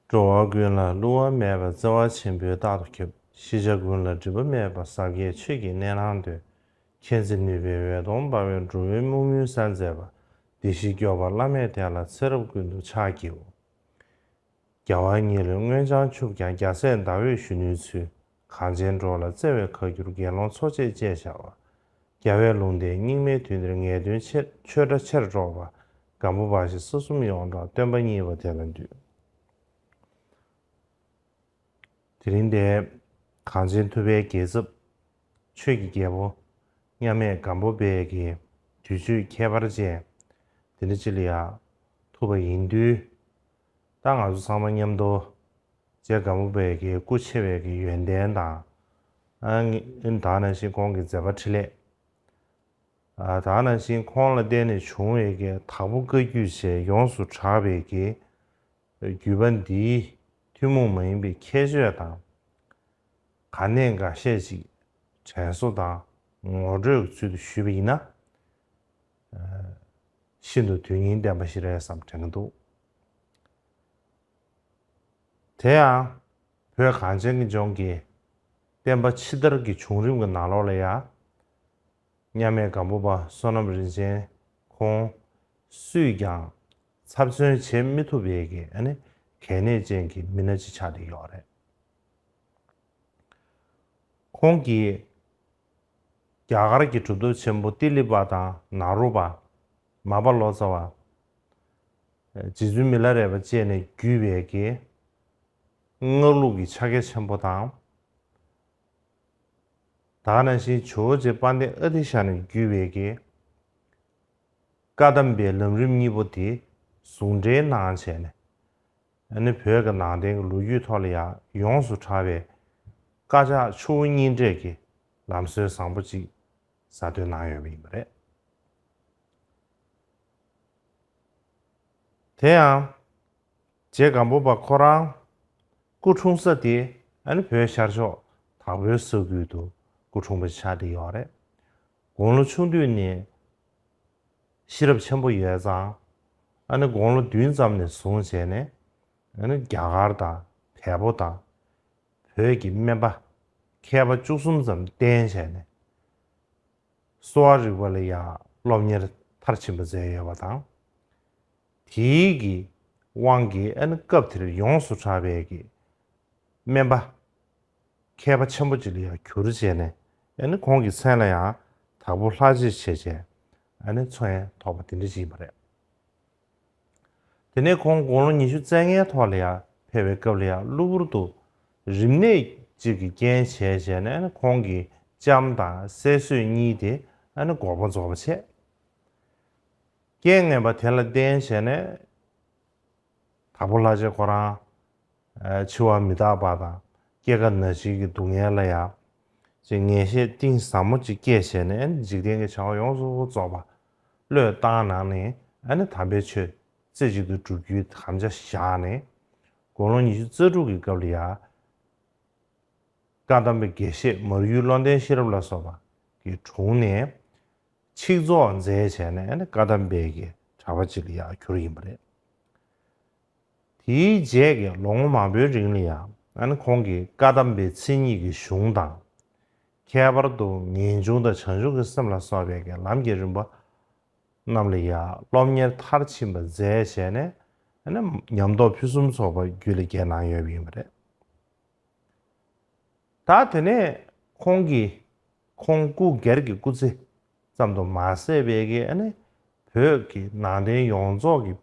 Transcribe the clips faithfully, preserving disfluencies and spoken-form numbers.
འགྲོ་བ་ཀུན་ལ་བསླུ་བ་མེད་པར་བརྩེ་བ་ཆེན་པོས་རྟག་ཏུ་ཁྱབ། ཤེས་བྱ་ཀུན་ལ་སྒྲིབ་པ་མེད་པར་ཟབ་རྒྱས་ཆོས་ཀྱི་གནས་ལ་འདུད། མཁྱེན་བརྩེ་ནུས་པའི་འོད་སྟོང་འབར་བས་འགྲོ་བའི་དམུ་མུན་སེལ་མཛད་པ། བདེ་གཤེགས་སྐྱོབ་པ་བླ་མེད་དེ་ལ་ཚེ་རབས་ཀུན་ཏུ་ཕྱག་བགྱིའོ། རྒྱལ་བ་ཉིད་ལས་མངོན་བྱང་ཆུབ་ཀྱང་། རྒྱལ་སྲས་ཟླ་འོད་གཞོན་ནུའི་ཚུལ། གངས་ཅན་འགྲོ་ལ་བརྩེ་བས་བཀའ་བསྒྱུར། དགེ་སློང་ཚོགས་བཅས་བཅས་བྱ་བ། རྒྱལ་བའི་ལུང་བསྟན་སྙིགས་མའི་དུས་འདིར། ངེས་དོན་ཆེ་ཆོས་སྒྲ་ཆེར་སྒྲོག་པ། སྒམ་པོ་པ་ཞེས་ས་གསུམ་ཡོངས་གྲགས། སྟོན་པ་གཉིས་པ་དེ་ལ་འདུད། དེ་རིང་འདིར་གངས་ཅན་ཐུབ་པའི་རྒྱལ་ཚབ། ཆོས་ཀྱི་རྒྱལ་པོ་མཉམ་མེད་སྒམ་པོ་པའི་གི་དུས་ཚོད་ཁྱད་པར་ཅན་དེ་འདྲ་ཅིག་ལ་ཡང་ཐུག་པ་ཡིན་དུས། ད་ང་ཚོ་ཚང་མ་མཉམ་དུ་རྗེ་སྒམ་པོ་པའི་གི་སྐུ་ཆེ་བའི་གི་ཡོན་ཏན་དང་། ཨ་ནི་ད་ནང་བཞིན་ཁོང་གི་མཛད་པ་འཕྲིན་ལས། ཨ་ད་ནང་བཞིན་ཁོང་ལ་བརྟེན་ནས་བྱུང་བའི་གི་དྭགས་པོ་བཀའ་བརྒྱུད་ཅེས་ཡོངས་སུ་གྲགས་པའི་གི་བརྒྱུད་པ་འདིའི་ཐུན་མོང་མ་ཡིན་པའི་ཁྱད་ཆོས་དང་། ག་ནས་འགའ་ཤས་ཅིག་དྲན་གསོ་དང་ངོ་སྤྲོད་ཀྱི་ཚུལ་དུ་ཞུས་པ་ཡིན་ན། ཤིན་ཏུ་དོན་སྙིང་ལྡན་པ་ཞིག་རེད་བསམ་དྲན་གྱི་འདུག། དེ་ཡང་བོད་གངས་ཅན་གྱི་ལྗོངས་ཀྱི་བསྟན་པ་ཕྱི་དར་གྱི་བྱུང་རིམ་གྱི་ནང་ལོགས་ལ་ཡང་། མཉམ་མེད་སྒམ་པོ་པ་བསོད་ནམས་རིན་ཆེན་ཁོང་སུས་ཀྱང་ཚབ་མཚོན་བྱེད་མི་ཐུབ་པའི་གི་ཨ་ནི་གལ་གནད་ཅན་གྱི་མི་སྣ་ཅིག་ཆགས་བསྡད་ཡོད་རེད། ཁོང་གིས་རྒྱ་གར་གྱི་གྲུབ་ཐོབ་ཆེན་པོ་ཏི་ལི་པ་དང་ནཱ་རོ་པ། མར་པ་ལོ་ཙཱ་བ། རྗེ་བཙུན་མི་ལ་རས་པ་བཅས་ནས་བརྒྱུད་པའི་གི་སྔགས་ལུགས་ཀྱི་ཕྱག་རྒྱ་ཆེན་པོ་དང་། ད་ག་ནང་བཞིན་ཇོ་བོ་རྗེ་དཔལ་ལྡན་ཨ་ཏི་ཤ་ནས་བརྒྱུད་པའི་གི་བཀའ་གདམས་པའི་ལམ་རིམ་གཉིས་པོ་དེ་ཟུང་འབྲེལ་གནང་བྱས་ནས། ཨ་ནི་བོད་ཀྱི་ནང་བསྟན་གྱི་ལོ་རྒྱུས་ཐོག་ལ་ཡང་ཡོངས་སུ་གྲགས་པའི་བཀའ་ཕྱག་ཆུ་བོ་གཉིས་འདྲེས་ཀྱི་ལམ་སྲོལ་བཟང་པོ་ཅིག་གསར་གཏོད་གནང་ཡོད་པ་ཡིན་པ་རེད། དེ་ཡང་རྗེ་སྒམ་པོ་པ་ཁོ་རང་སྐུ་འཁྲུངས་ས་དེ་ཨ་ནི་བོད་ཤར་ཕྱོགས་དྭགས་པོའི་ས་ཁུལ་དུ་སྐུ་འཁྲུངས་པ་ཆགས་བསྡད་ཡོད་རེད། དགུང་ལོ་ཆུང་དུས་ནས་ཤེས་རབ་ཆེན་པོ་ཡོད་ཙང་། ཨ་ནི་དགུང་ལོ་བདུན་ཙམ་ནས་བཟུང་བྱས་ནས་ཨ་ནི་རྒྱ་གར་དང་བལ་པོ་དང་བོད་ཀྱི་སྨན་པ་མཁས་པ་བཅུ་གསུམ་ཙམ་བསྟེན་བྱས་ནས། གསོ་བ་རིག་པ་ལ་ཡང་སློབ་གཉེར་མཐར་ཕྱིན་པ་མཛད་ཡོད་པ་དང་། དེའི་གི་དབང་གིས་ཨ་ནི་སྐབས་དེར་ཡོངས་སུ་གྲགས་པའི་གི་སྨན་པ་མཁས་པ་ཆེན་པོ་ཅིག་ལ་ཡང་གྱུར་བྱས་ནས། ཨ་ནི་ཁོང་གི་མཚན་ལ་ཡང་དྭགས་པོ་ལྷ་རྗེ་བྱས་བྱས་ཨ་ནི་འཚོ་ཡང་ཐོགས་པ་དེ་འདྲ་ཅིག་ཡིན་པ་རེད། དེ་ནས་ཁོང་དགུང་ལོ་ཉི་ཤུ་རྩ་ལྔའི་ཐོག་ལ་ཡང་ཕེབས་པའི་སྐབས་ལ་ཡང་གློ་བུར་དུ་རིམས་ནད་ཅིག་གིས་རྐྱེན་བྱས་བྱས་ནས་ཁོང་གི་ལྕམ་དང་སྲས་གསོས་གཉིས་དེ་ཨ་ནི་འགོག་པ་རྫོགས་པ་བྱས། རྐྱེན་ངན་པ་དེ་ལ་བརྟེན་བྱས་ནས་དྭགས་པོ་ལྷ་རྗེ་ཁོ་རང་འཆི་བ་མི་རྟག་པ་དང་སྐྱེ་རྒ་ན་འཆི་གི་སྡུག་བསྔལ་ལ་ཡང་ཅིག་ངེས་ཤེས་གཏིང་ཟབ་མོ་ཅིག་སྐྱེས་བྱས་ནས་འཇིག་རྟེན་གྱི་བྱ་བ་ཡོངས་སུ་རྫོགས་པ་བློས་བཏང་གནང་ནས། ཨ་ནི་དམ་པའི་ཆོས་རྩེ་གཅིག་ཏུ་སྒྲུབ་རྒྱུའི་དམ་བཅའ་བཞག་ནས། དགུང་ལོ་ཉི་ཤུ་རྩ་དྲུག་གི་སྐབས་ལ་ཡང་བཀའ་གདམས་པའི་དགེ་བཤེས་མར་ཡུལ་བློ་ལྡན་ཤེས་རབ་ལ་སོགས་པ་གི་དྲུང་ནས་ཆིག་རྫོགས་མཛད་བྱས་ནས། ཨ་ནི་བཀའ་གདམས་པའི་གི་གྲྭ་པ་ཅིག་ལ་ཡང་གྱུར་ཡིན་པ་རེད། དེའི་རྗེས་ཀྱི་ལོ་ངོ་མང་པོའི་རིང་ལ་ཡང་ཨ་ནི་ཁོང་གིས་བཀའ་གདམས་པའི་མཚན་ཉིད་ཀྱི་གཞུང་དང་། ཁྱད་པར་དུ་ངེས་འབྱུང་དང་བྱང་ཆུབ་ཀྱི་སེམས་ལ་སོགས་པའི་གི་ལམ་གྱི་རིམ་པ་རྣམས་ལ་ཡང་སློབ་གཉེར་མཐར་ཕྱིན་པ་མཛད་བྱས་ནས། ཨ་ནི་ཉམས་རྟོགས་ཕུན་སུམ་ཚོགས་པ་རྒྱུད་ལ་སྐྱེས་གནང་ཡོད་པ་ཡིན་པ་རེད། ད་དེ་ནས་ཁོང་གིས་ཁོང་སྐུ་སྒེར་གྱི་སྐུ་ཚེ་ཙམ་དུ་མ་ཟད་པའི་གི་ཨ་ནི་བོད་ཀྱི་ནང་བསྟན་ཡོངས་རྫོགས་ཀྱི་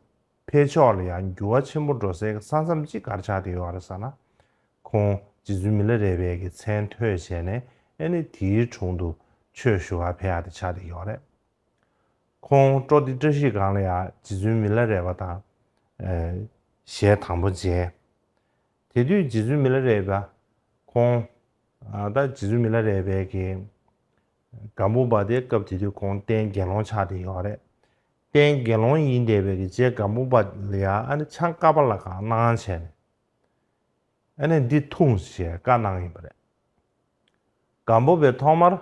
འཕེལ་ཕྱོགས་ལ་ཡང་འགྱུར་བ་ཆེན་པོ་འགྲོ་སའི་ས་མཚམས་ཅིག་ག་རེ་ཆགས་བསྡད་ཡོད་རེད་ཟེར་ན། ཁོང་རྗེ་བཙུན་མི་ལ་རས་པའི་གི་མཚན་ཐོས་བྱས་ནས་ཨ་ནི་དེའི་དྲུང་དུ་ཆོས་ཞུ་བར་ཕེབས་ཡག་དེ་ཆགས་བསྡད་ཡོད་རེད། ཁོང་སྤྲོ་བདེ་བཀྲ་ཤིས་སྒང་ལ་ཡང་རྗེ་བཙུན་མི་ལ་རས་པ་དང་ཨ་ཞལ་དང་པོ་མཇལ། དེ་དུས་རྗེ་བཙུན་མི་ལ་རས་པ་ཁོང་ཨ་ད་རྗེ་བཙུན་མི་ལ་རས་པའི་གི་སྒམ་པོ་པ་དེ་སྐབས་དེ་དུས་ཁོང་རྟེན་དགེ་སློང་ཆགས་བསྡད་ཡོད་རེད། རྟེན་དགེ་སློང་ཡིན་བསྡད་པའི་གི་རྗེ་སྒམ་པོ་པ་ལ་ཡང་ཨ་ནི་ཆང་ཀ་པ་ལ་གང་གནང་བྱས་ནས། ཨ་ནི་འདི་འཐུང་ཞེས་བཀའ་གནང་ཡིན་པ་རེད། སྒམ་པོ་པས་ཐོག་མར་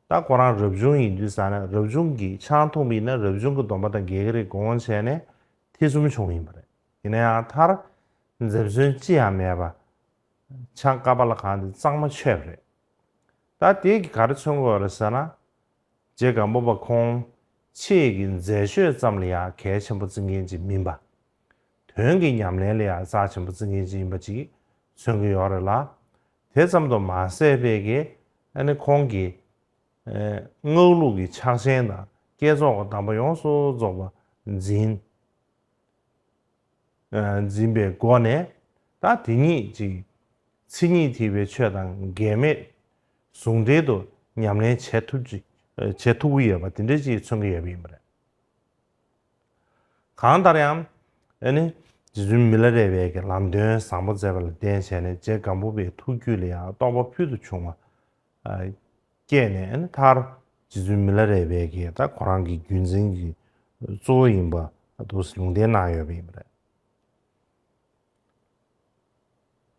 ད་ཁོ་རང་རབ་བྱུང་ཡིན་དུས་ཙ་ན་རབ་བྱུང་གི་ཆང་འཐུང་བ་ཡིན་ན་རབ་བྱུང་གི་སྡོམ་པ་དང་འགལ་གྱི་རེད་དགོངས་བྱས་ནས་ཐེ་ཚོམ་བྱུང་ཡིན་པ་རེད། ཡིན་ན་ཡང་མཐར་ འཛེམ་ཟོན་ཅི་ཡང་མེད་པ། ཆང་ཀ་པཱ་ལ་གང་དེ་གཙང་མ་མཆོད་པ་རེད། ད་དེ་གིས་ག་རེ་མཚོན་གྱི་ཡོད་རེད་ཟེར་ན། རྗེ་སྒམ་པོ་པ་ཁོང་ཆོས་ཀྱི་མཛད་སྤྱོད་ཙམ་ལ་ཡང་གལ་ཆེན་པོ་བརྩི་མཁན་ཅིག་མིན་པ། དོན་གྱི་ཉམས་ལེན་ལ་ཡང་རྩ་ཆེན་པོ་བརྩི་མཁན་ཅིག་ཡིན་པ་ཅིག་མཚོན་གྱི་ཡོད་རེད་ལ། དེ་ཙམ་དུ་མ་ཟད་པའི་གི་ཨ་ནི་ཁོང་གི་ཨེ་སྔགས་ལུགས་ཀྱི་ཕྱག་ཆེན་དང་བསྐྱེད་རྫོགས་ཀྱི་གདམས་པ་ཡོངས་སུ་རྫོགས་པ་འཛིན། ཨ་འཛིན་པའི་སྒོ་ནས། ད་དེ་ཉིད་ཀྱི་མཚན་ཉིད་ཐེག་པའི་ཆོས་དང་འགལ་མེད་ཟུང་འབྲེལ་དུ་ཉམས་ལེན་བྱེད་ཐུབ་ཅིག་བྱེད་ཐུབ་ཀྱི་ཡོད་པ་དེ་འདྲ་ཅིག་མཚོན་གྱི་ཡོད་པ་ཡིན་པ་རེད། གང་ལྟར་ཡང་། ཨ་ནི་རྗེ་བཙུན་མི་ལ་རས་པས་ཀྱི་ལམ་སྟོན་བཟང་པོ་མཛད་པ་ལ་བརྟེན་བྱས་ནས། རྗེ་སྒམ་པོ་པའི་ཐུགས་རྒྱུད་ལ་ཡང་རྟོགས་པ་ཕུལ་དུ་བྱུང་བ་ཨ་སྐྱེས་ནས། ཨ་ནི་མཐར་རྗེ་བཙུན་མི་ལ་རས་པས་ཀྱིས་ད་ཁོ་རང་གི་བརྒྱུད་འཛིན་གྱི་གཙོ་བོ་ཡིན་པ་འདུག་ལུང་བསྟན་གནང་ཡོད་པ་ཡིན་པ་རེད།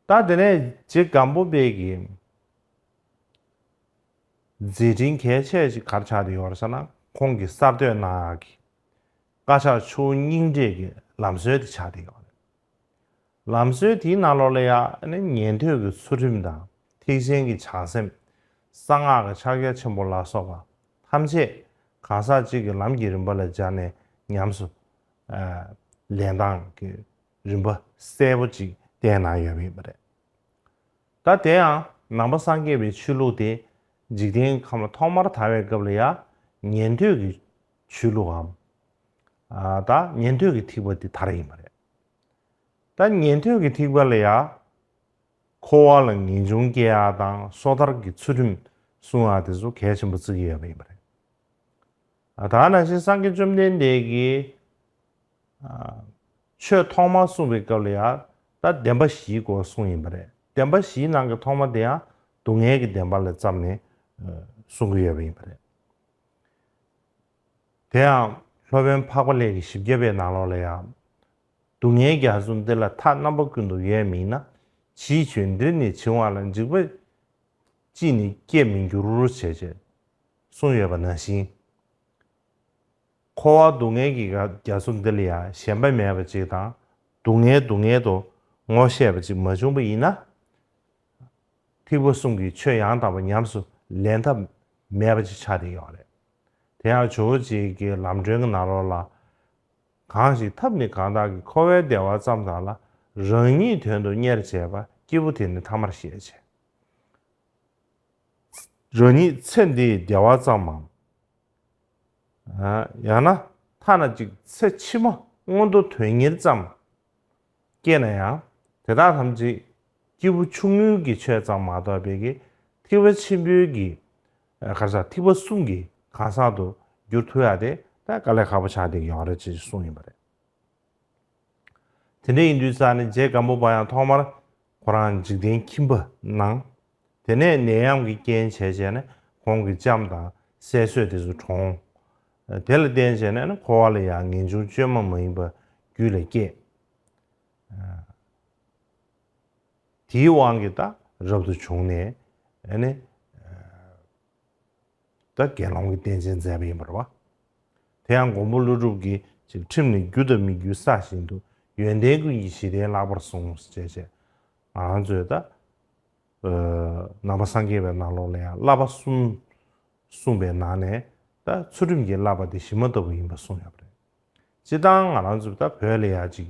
ད་དེ་ནས་རྗེ་སྒམ་པོ་པའི་གི་མཛད་འཕྲིན་གལ་ཆེ་ཞིག་ག་རེ་ཆགས་བསྡད་ཡོད་རེད་ཟེར་ན། ཁོང་གི་གསར་གཏོད་གནང་ཡག་གི་བཀའ་ཕྱག་ཆུ་བོ་སྙིང་འདྲེས་ཀྱི་ལམ་སྲོལ་དེ་ཆགས་བསྡད་ཡོད་རེད། ལམ་སྲོལ་དེའི་ནང་ལོགས་ལ་ཡང་ཉན་ཐོས་ཀྱི་ཚུལ་ཁྲིམས་དང་། ཐེག་ཆེན་གྱི་བྱང་སེམས། གསང་སྔགས་ཀྱི་ཕྱག་རྒྱ་ཆེན་པོ་ལ་སོགས་པ་ཐམས་ཅད་གང་ཟག་གཅིག་གི་ལམ་གྱི་རིམ་པ་ལ་སྦྱར་ནས་ཉམས་སུ་ཨ་ལེན་སྟངས་ཀྱི་རིམ་པ་གསལ་པོ་ཅིག་བསྟན་གནང་ཡོད་པ་ཡིན་པ་རེད། ད་དེ་ཡང་ནང་པ་སངས་རྒྱས་པའི་ཆོས་ལུགས་དེ་འཇིག་རྟེན་ཁམས་ལ་ཐོག་མར་དར་བའི་སྐབས་ལ་ཡང་ཉན་ཐོས་ཀྱི་ཆོས་ལུགས་འམ། ཨ་ད་ཉན་ཐོས་ཀྱི་ཐེག་པ་དེ་དར་ཡིན་པ་རེད། ད་ཉན་ཐོས་ཀྱི་ཐེག་པ་ལ་ཡང་འཁོར་བ་ལ་ངེས་འབྱུང་སྐྱེ་ཡག་དང་སོ་ཐར་གྱི་ཚུལ་ཁྲིམས་སྲུང་ཡག་དེ་ཚོ་གལ་ཆེན་པོ་བརྩི་གི་ཡོད་པ་ཡིན་པ་རེད། ཨ་ད་ནང་བཞིན་སངས་རྒྱས་བཅོམ་ལྡན་འདས་ཀྱིས་ཨ་ཆོས་ཐོག་མར་གསུངས་པའི་སྐབས་ལ་ཡང་ད་བདེན་པ་བཞིའི་སྐོར་གསུངས་ཡིན་པ་རེད། བདེན་པ་བཞིའི་ནང་གི་ཐོག་མ་དེ་ཡང་སྡུག་བསྔལ་གྱི་བདེན་པ་ལ་བརྩམས་ནས་ཨ་གསུང་གི་ཡོད་པ་ཡིན་པ་རེད། དེ་ཡང་སློབ་དཔོན་འཕགས་པ་ལྷས་ཀྱི་བཞི་བརྒྱ་པའི་ནང་ལོགས་ལ་ཡང་། སྡུག་བསྔལ་རྒྱ་མཚོ་འདི་ལ་མཐའ། རྣམ་པ་ཀུན་ཏུ་ཡོད་མིན་ན། ཕྱིའི་ཆོས་འདིར་ནི་བྱིང་བ་ལ། འཇིགས་པ་ཅིས་ནི་སྐྱེ་མི་འགྱུར། ཞེས་གསུངས་ཡོད་པ་ནང་བཞིན། འཁོར་བ་སྡུག་བསྔལ་གྱི་རྒྱ་མཚོ་འདི་ལ་ཡང་ཞེན་པ་མེད་པ་ཅིག་དང་། སྡུག་བསྔལ་སྡུག་བསྔལ་དུ་ངོ་ཤེས་པ་ཅིག་མ་བྱུང་བ་ཡིན་ན། ཐེག་པ་གསུམ་གྱི་ཆོས་ཡང་དག་པ་ཉམས་སུ་ལེན་ཐབས་མེད་པ་ཅིག་ཆགས་བསྡད་ཡོད་རེད། དེ་ཡང་ཇོ་བོ་རྗེ་གི་ལམ་སྒྲོན་གྱི་ནང་ལོགས་ལ། གང་ཞིག་ཐབས་ནི་གང་དག་གིས། འཁོར་བའི་བདེ་བ་ཙམ་དག་ལ། རང་ཉིད་དོན་དུ་གཉེར་བྱེད་པ། སྐྱེས་བུ་དེ་ནི་ཐ་མར་ཤེས་བྱེད། རང་ཉིད་ཚེ་འདིའི་བདེ་བ་ཙམ་མམ། ཡང་ན་ཐ་ན་ཅིག་ཚེ་ཕྱི་མ་མངོན་མཐོ་དོན་གཉེར་ཙམ་སྐྱེས་ན་ཡང་། དེ་དག་ཐམས་ཅད་སྐྱེས་བུ་ཆུང་ངུའི་གི་ཆོས་ཙམ་མ་གཏོགས་པའི་གི་ཐེག་པ་ཆེན་པོའི་གི་ག་རེ་ཟེར། ཐེག་པ་གསུམ་གྱི་གང་ཟག་ཏུ་འགྱུར་ཐུབ་ཡག་དེ་ད་དཀའ་ལས་ཁག་པོ་ཆགས་བསྡད་ཡོད་རེད་ཅེས་གསུངས་ཡིན་པ་རེད། དེ་འདྲ་ཡིན་དུས་ཙང་ནས་རྗེ་སྒམ་པོ་པ་ཡང་ཐོག་མར་ཁོ་རང་འཇིག་རྟེན་ཁྱིམ་པ་གནང་། དེ་ནས་ནད་ཡམས་ཀྱི་རྐྱེན་བྱས་བྱས་ནས་ཁོང་གི་ལྕམ་དང་སྲས་སྲོས་དེ་ཚོ་གྲོངས། དེ་ལ་བརྟེན་བྱས་ནས་ནི་འཁོར་བ་ལ་ཡང་ངེས་འབྱུང་བཅོས་མ་མ་ཡིན་པ་རྒྱུད་ལ་སྐྱེས། དེའི་དབང་གིས་ད་རབ་ཏུ་བྱུང་ནས་ཨ་ནི། ད་དགེ་སློང་གི་རྟེན་ཅན་མཛད་པ་ཡིན་པ་རེད་བ། དེ་ཡང་མགོན་པོ་ཀླུ་སྒྲུབ་ཀྱིས་ཅིག་ཁྲིམས་ནི་རྒྱུ་དང་མི་རྒྱུའི་ས་བཞིན་དུ། ཡོན་ཏན་ཀུན་གྱི་གཞི་རྟེན་ལྷག་པར་གསུངས། ཞེས་བྱས། ང་རང་ཚོས་ད་ནང་པ་སངས་རྒྱས་པའི་ནང་ལོགས་ལ་ཡང་བསླབ་པ་གསུམ་གསུངས་པའི་ནང་ནས། ད་ཚུལ་ཁྲིམས་ཀྱི་བསླབ་པ་དེ་གཞི་མ་ལྟ་བུ་ཡིན་པ་གསུངས་ཡོད་པ་རེད། སྤྱིར་བཏང་ང་རང་ཚོ་ད་བོད་ལ་ཡ་ཅིག་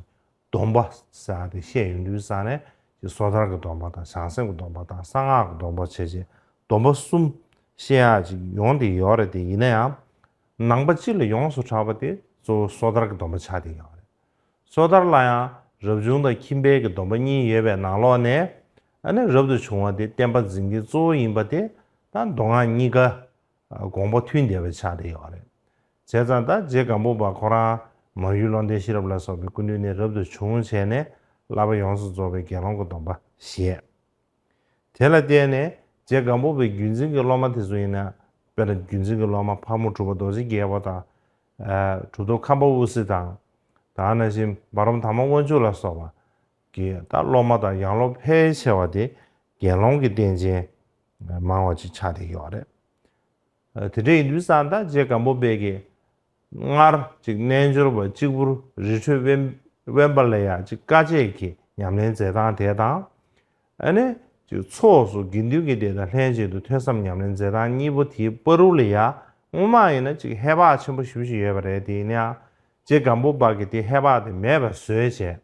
སྡོམ་པ་ཟེར་ཡ་དེ་བཤད་ཡོང་དུས་ཙང་ནས། ཅིག་སོ་ཐར་གྱི་སྡོམ་པ་དང་། བྱང་སེམས་ཀྱི་སྡོམ་པ་དང་། གསང་སྔགས་ཀྱི་སྡོམ་པ་བྱས་བྱས་སྡོམ་པ་གསུམ་བཤད་ཡ་ཅིག་ཡོང་བསྡད་ཡོད་རེད་དེ། ཡིན་ན་ཡང་ནང་པ་སྤྱི་ལ་ཡོངས་སུ་གྲགས་པ་དེ་གཙོ་བོ་སོ་ཐར་གྱི་སྡོམ་པ་ཆགས་བསྡད་ཡོད་རེད། སོ་ཐར་ལ་ཡང་རབ་བྱུང་དང་ཁྱིམ་པའི་གི་སྡོམ་པ་གཉིས་ཡོད་པའི་ནང་ལོགས་ནས། ཨ་ནི་རབ་ཏུ་བྱུང་བ་དེ་བསྟན་པ་འཛིན་གྱི་གཙོ་བོ་ཡིན་པ་དེ། ད་མདོ་སྔགས་གཉིས་ཀ་དགོངས་པ་མཐུན་བསྡད་པ་ཆགས་བསྡད་ཡོད་རེད། བྱས་ཙང་ད་རྗེ་སྒམ་པོ་པ་ཁོ་རང་མར་ཡུལ་ཀློང་རྡལ་ཤེས་རབ་ལ་སོགས་པའི་སྐུ་མདུན་ནས་རབ་ཏུ་བྱུང་བྱས་ནས་བསླབ་པ་ཡོངས་སུ་རྫོགས་པའི་དགེ་སློང་གི་སྡོམ་པ་བཞེས། དེ་ལ་བརྟེན་ནས་རྗེ་སྒམ་པོ་པའི་བརྒྱུད་འཛིན་གྱི་སློབ་མ་དེ་ཚོ་ཡིན་ན། དཔེར་ན་བརྒྱུད་འཛིན་གྱི་སློབ་མ་ཕག་མོ་གྲུ་པ་རྡོ་རྗེ་རྒྱལ་པོ་དང་། ཨ་གྲུབ་ཐོབ་ཁམས་པ་དབུ་སེ་དང་། ད་ནང་བཞིན་འབའ་རོམ་དར་མ་དབང་ཕྱུག་ལ་སོགས་པ་གི་ད་སློབ་མ་དང་ཡང་སློབ་ཕལ་ཆེ་བ་དེ་དགེ་སློང་གི་རྟེན་ཅན་མང་བ་ཅིག་ཆགས་བསྡད་ཡོད་རེད། ཨ་དེ་འདྲ་ཡིན་དུས་ཙང་ད་རྗེ་སྒམ་པོ་པས་ཀྱི་སྔར་ཅིག་རྣལ་འབྱོར་པ་གཅིག་པུར་རི་ཁྲོད་དབེན་དབེན་པ་ལ་ཡང་ཅིག་དཀའ་སྤྱད་ཀྱི་ ཉམས་ལེན་མཛད་སྟངས་དེ་དང་། ཨ་ནི་ཅིག་ཚོགས་སུ་དགེ་འདུན་གྱི་སྡེ་དང་ལྷན་ཅིག་ཏུ་ཐོས་བསམ་ཉམས་ལེན་མཛད་སྟངས་གཉིས་པོ་དེའི་བར་དུ་ལ་ཡ་སྔོན་མ་ཡིན་ན་ཅིག་ཧེ་བག་ཆེན་པོ་ཞེ་པོ་ཞིག་ཡོད་པ་རེད། དེ་ཡིན་ན་ཡང་རྗེ་སྒམ་པོ་པ་གིས་དེ་ཧེ་བག་དེ་མེད་པ་བཟོས་བྱས།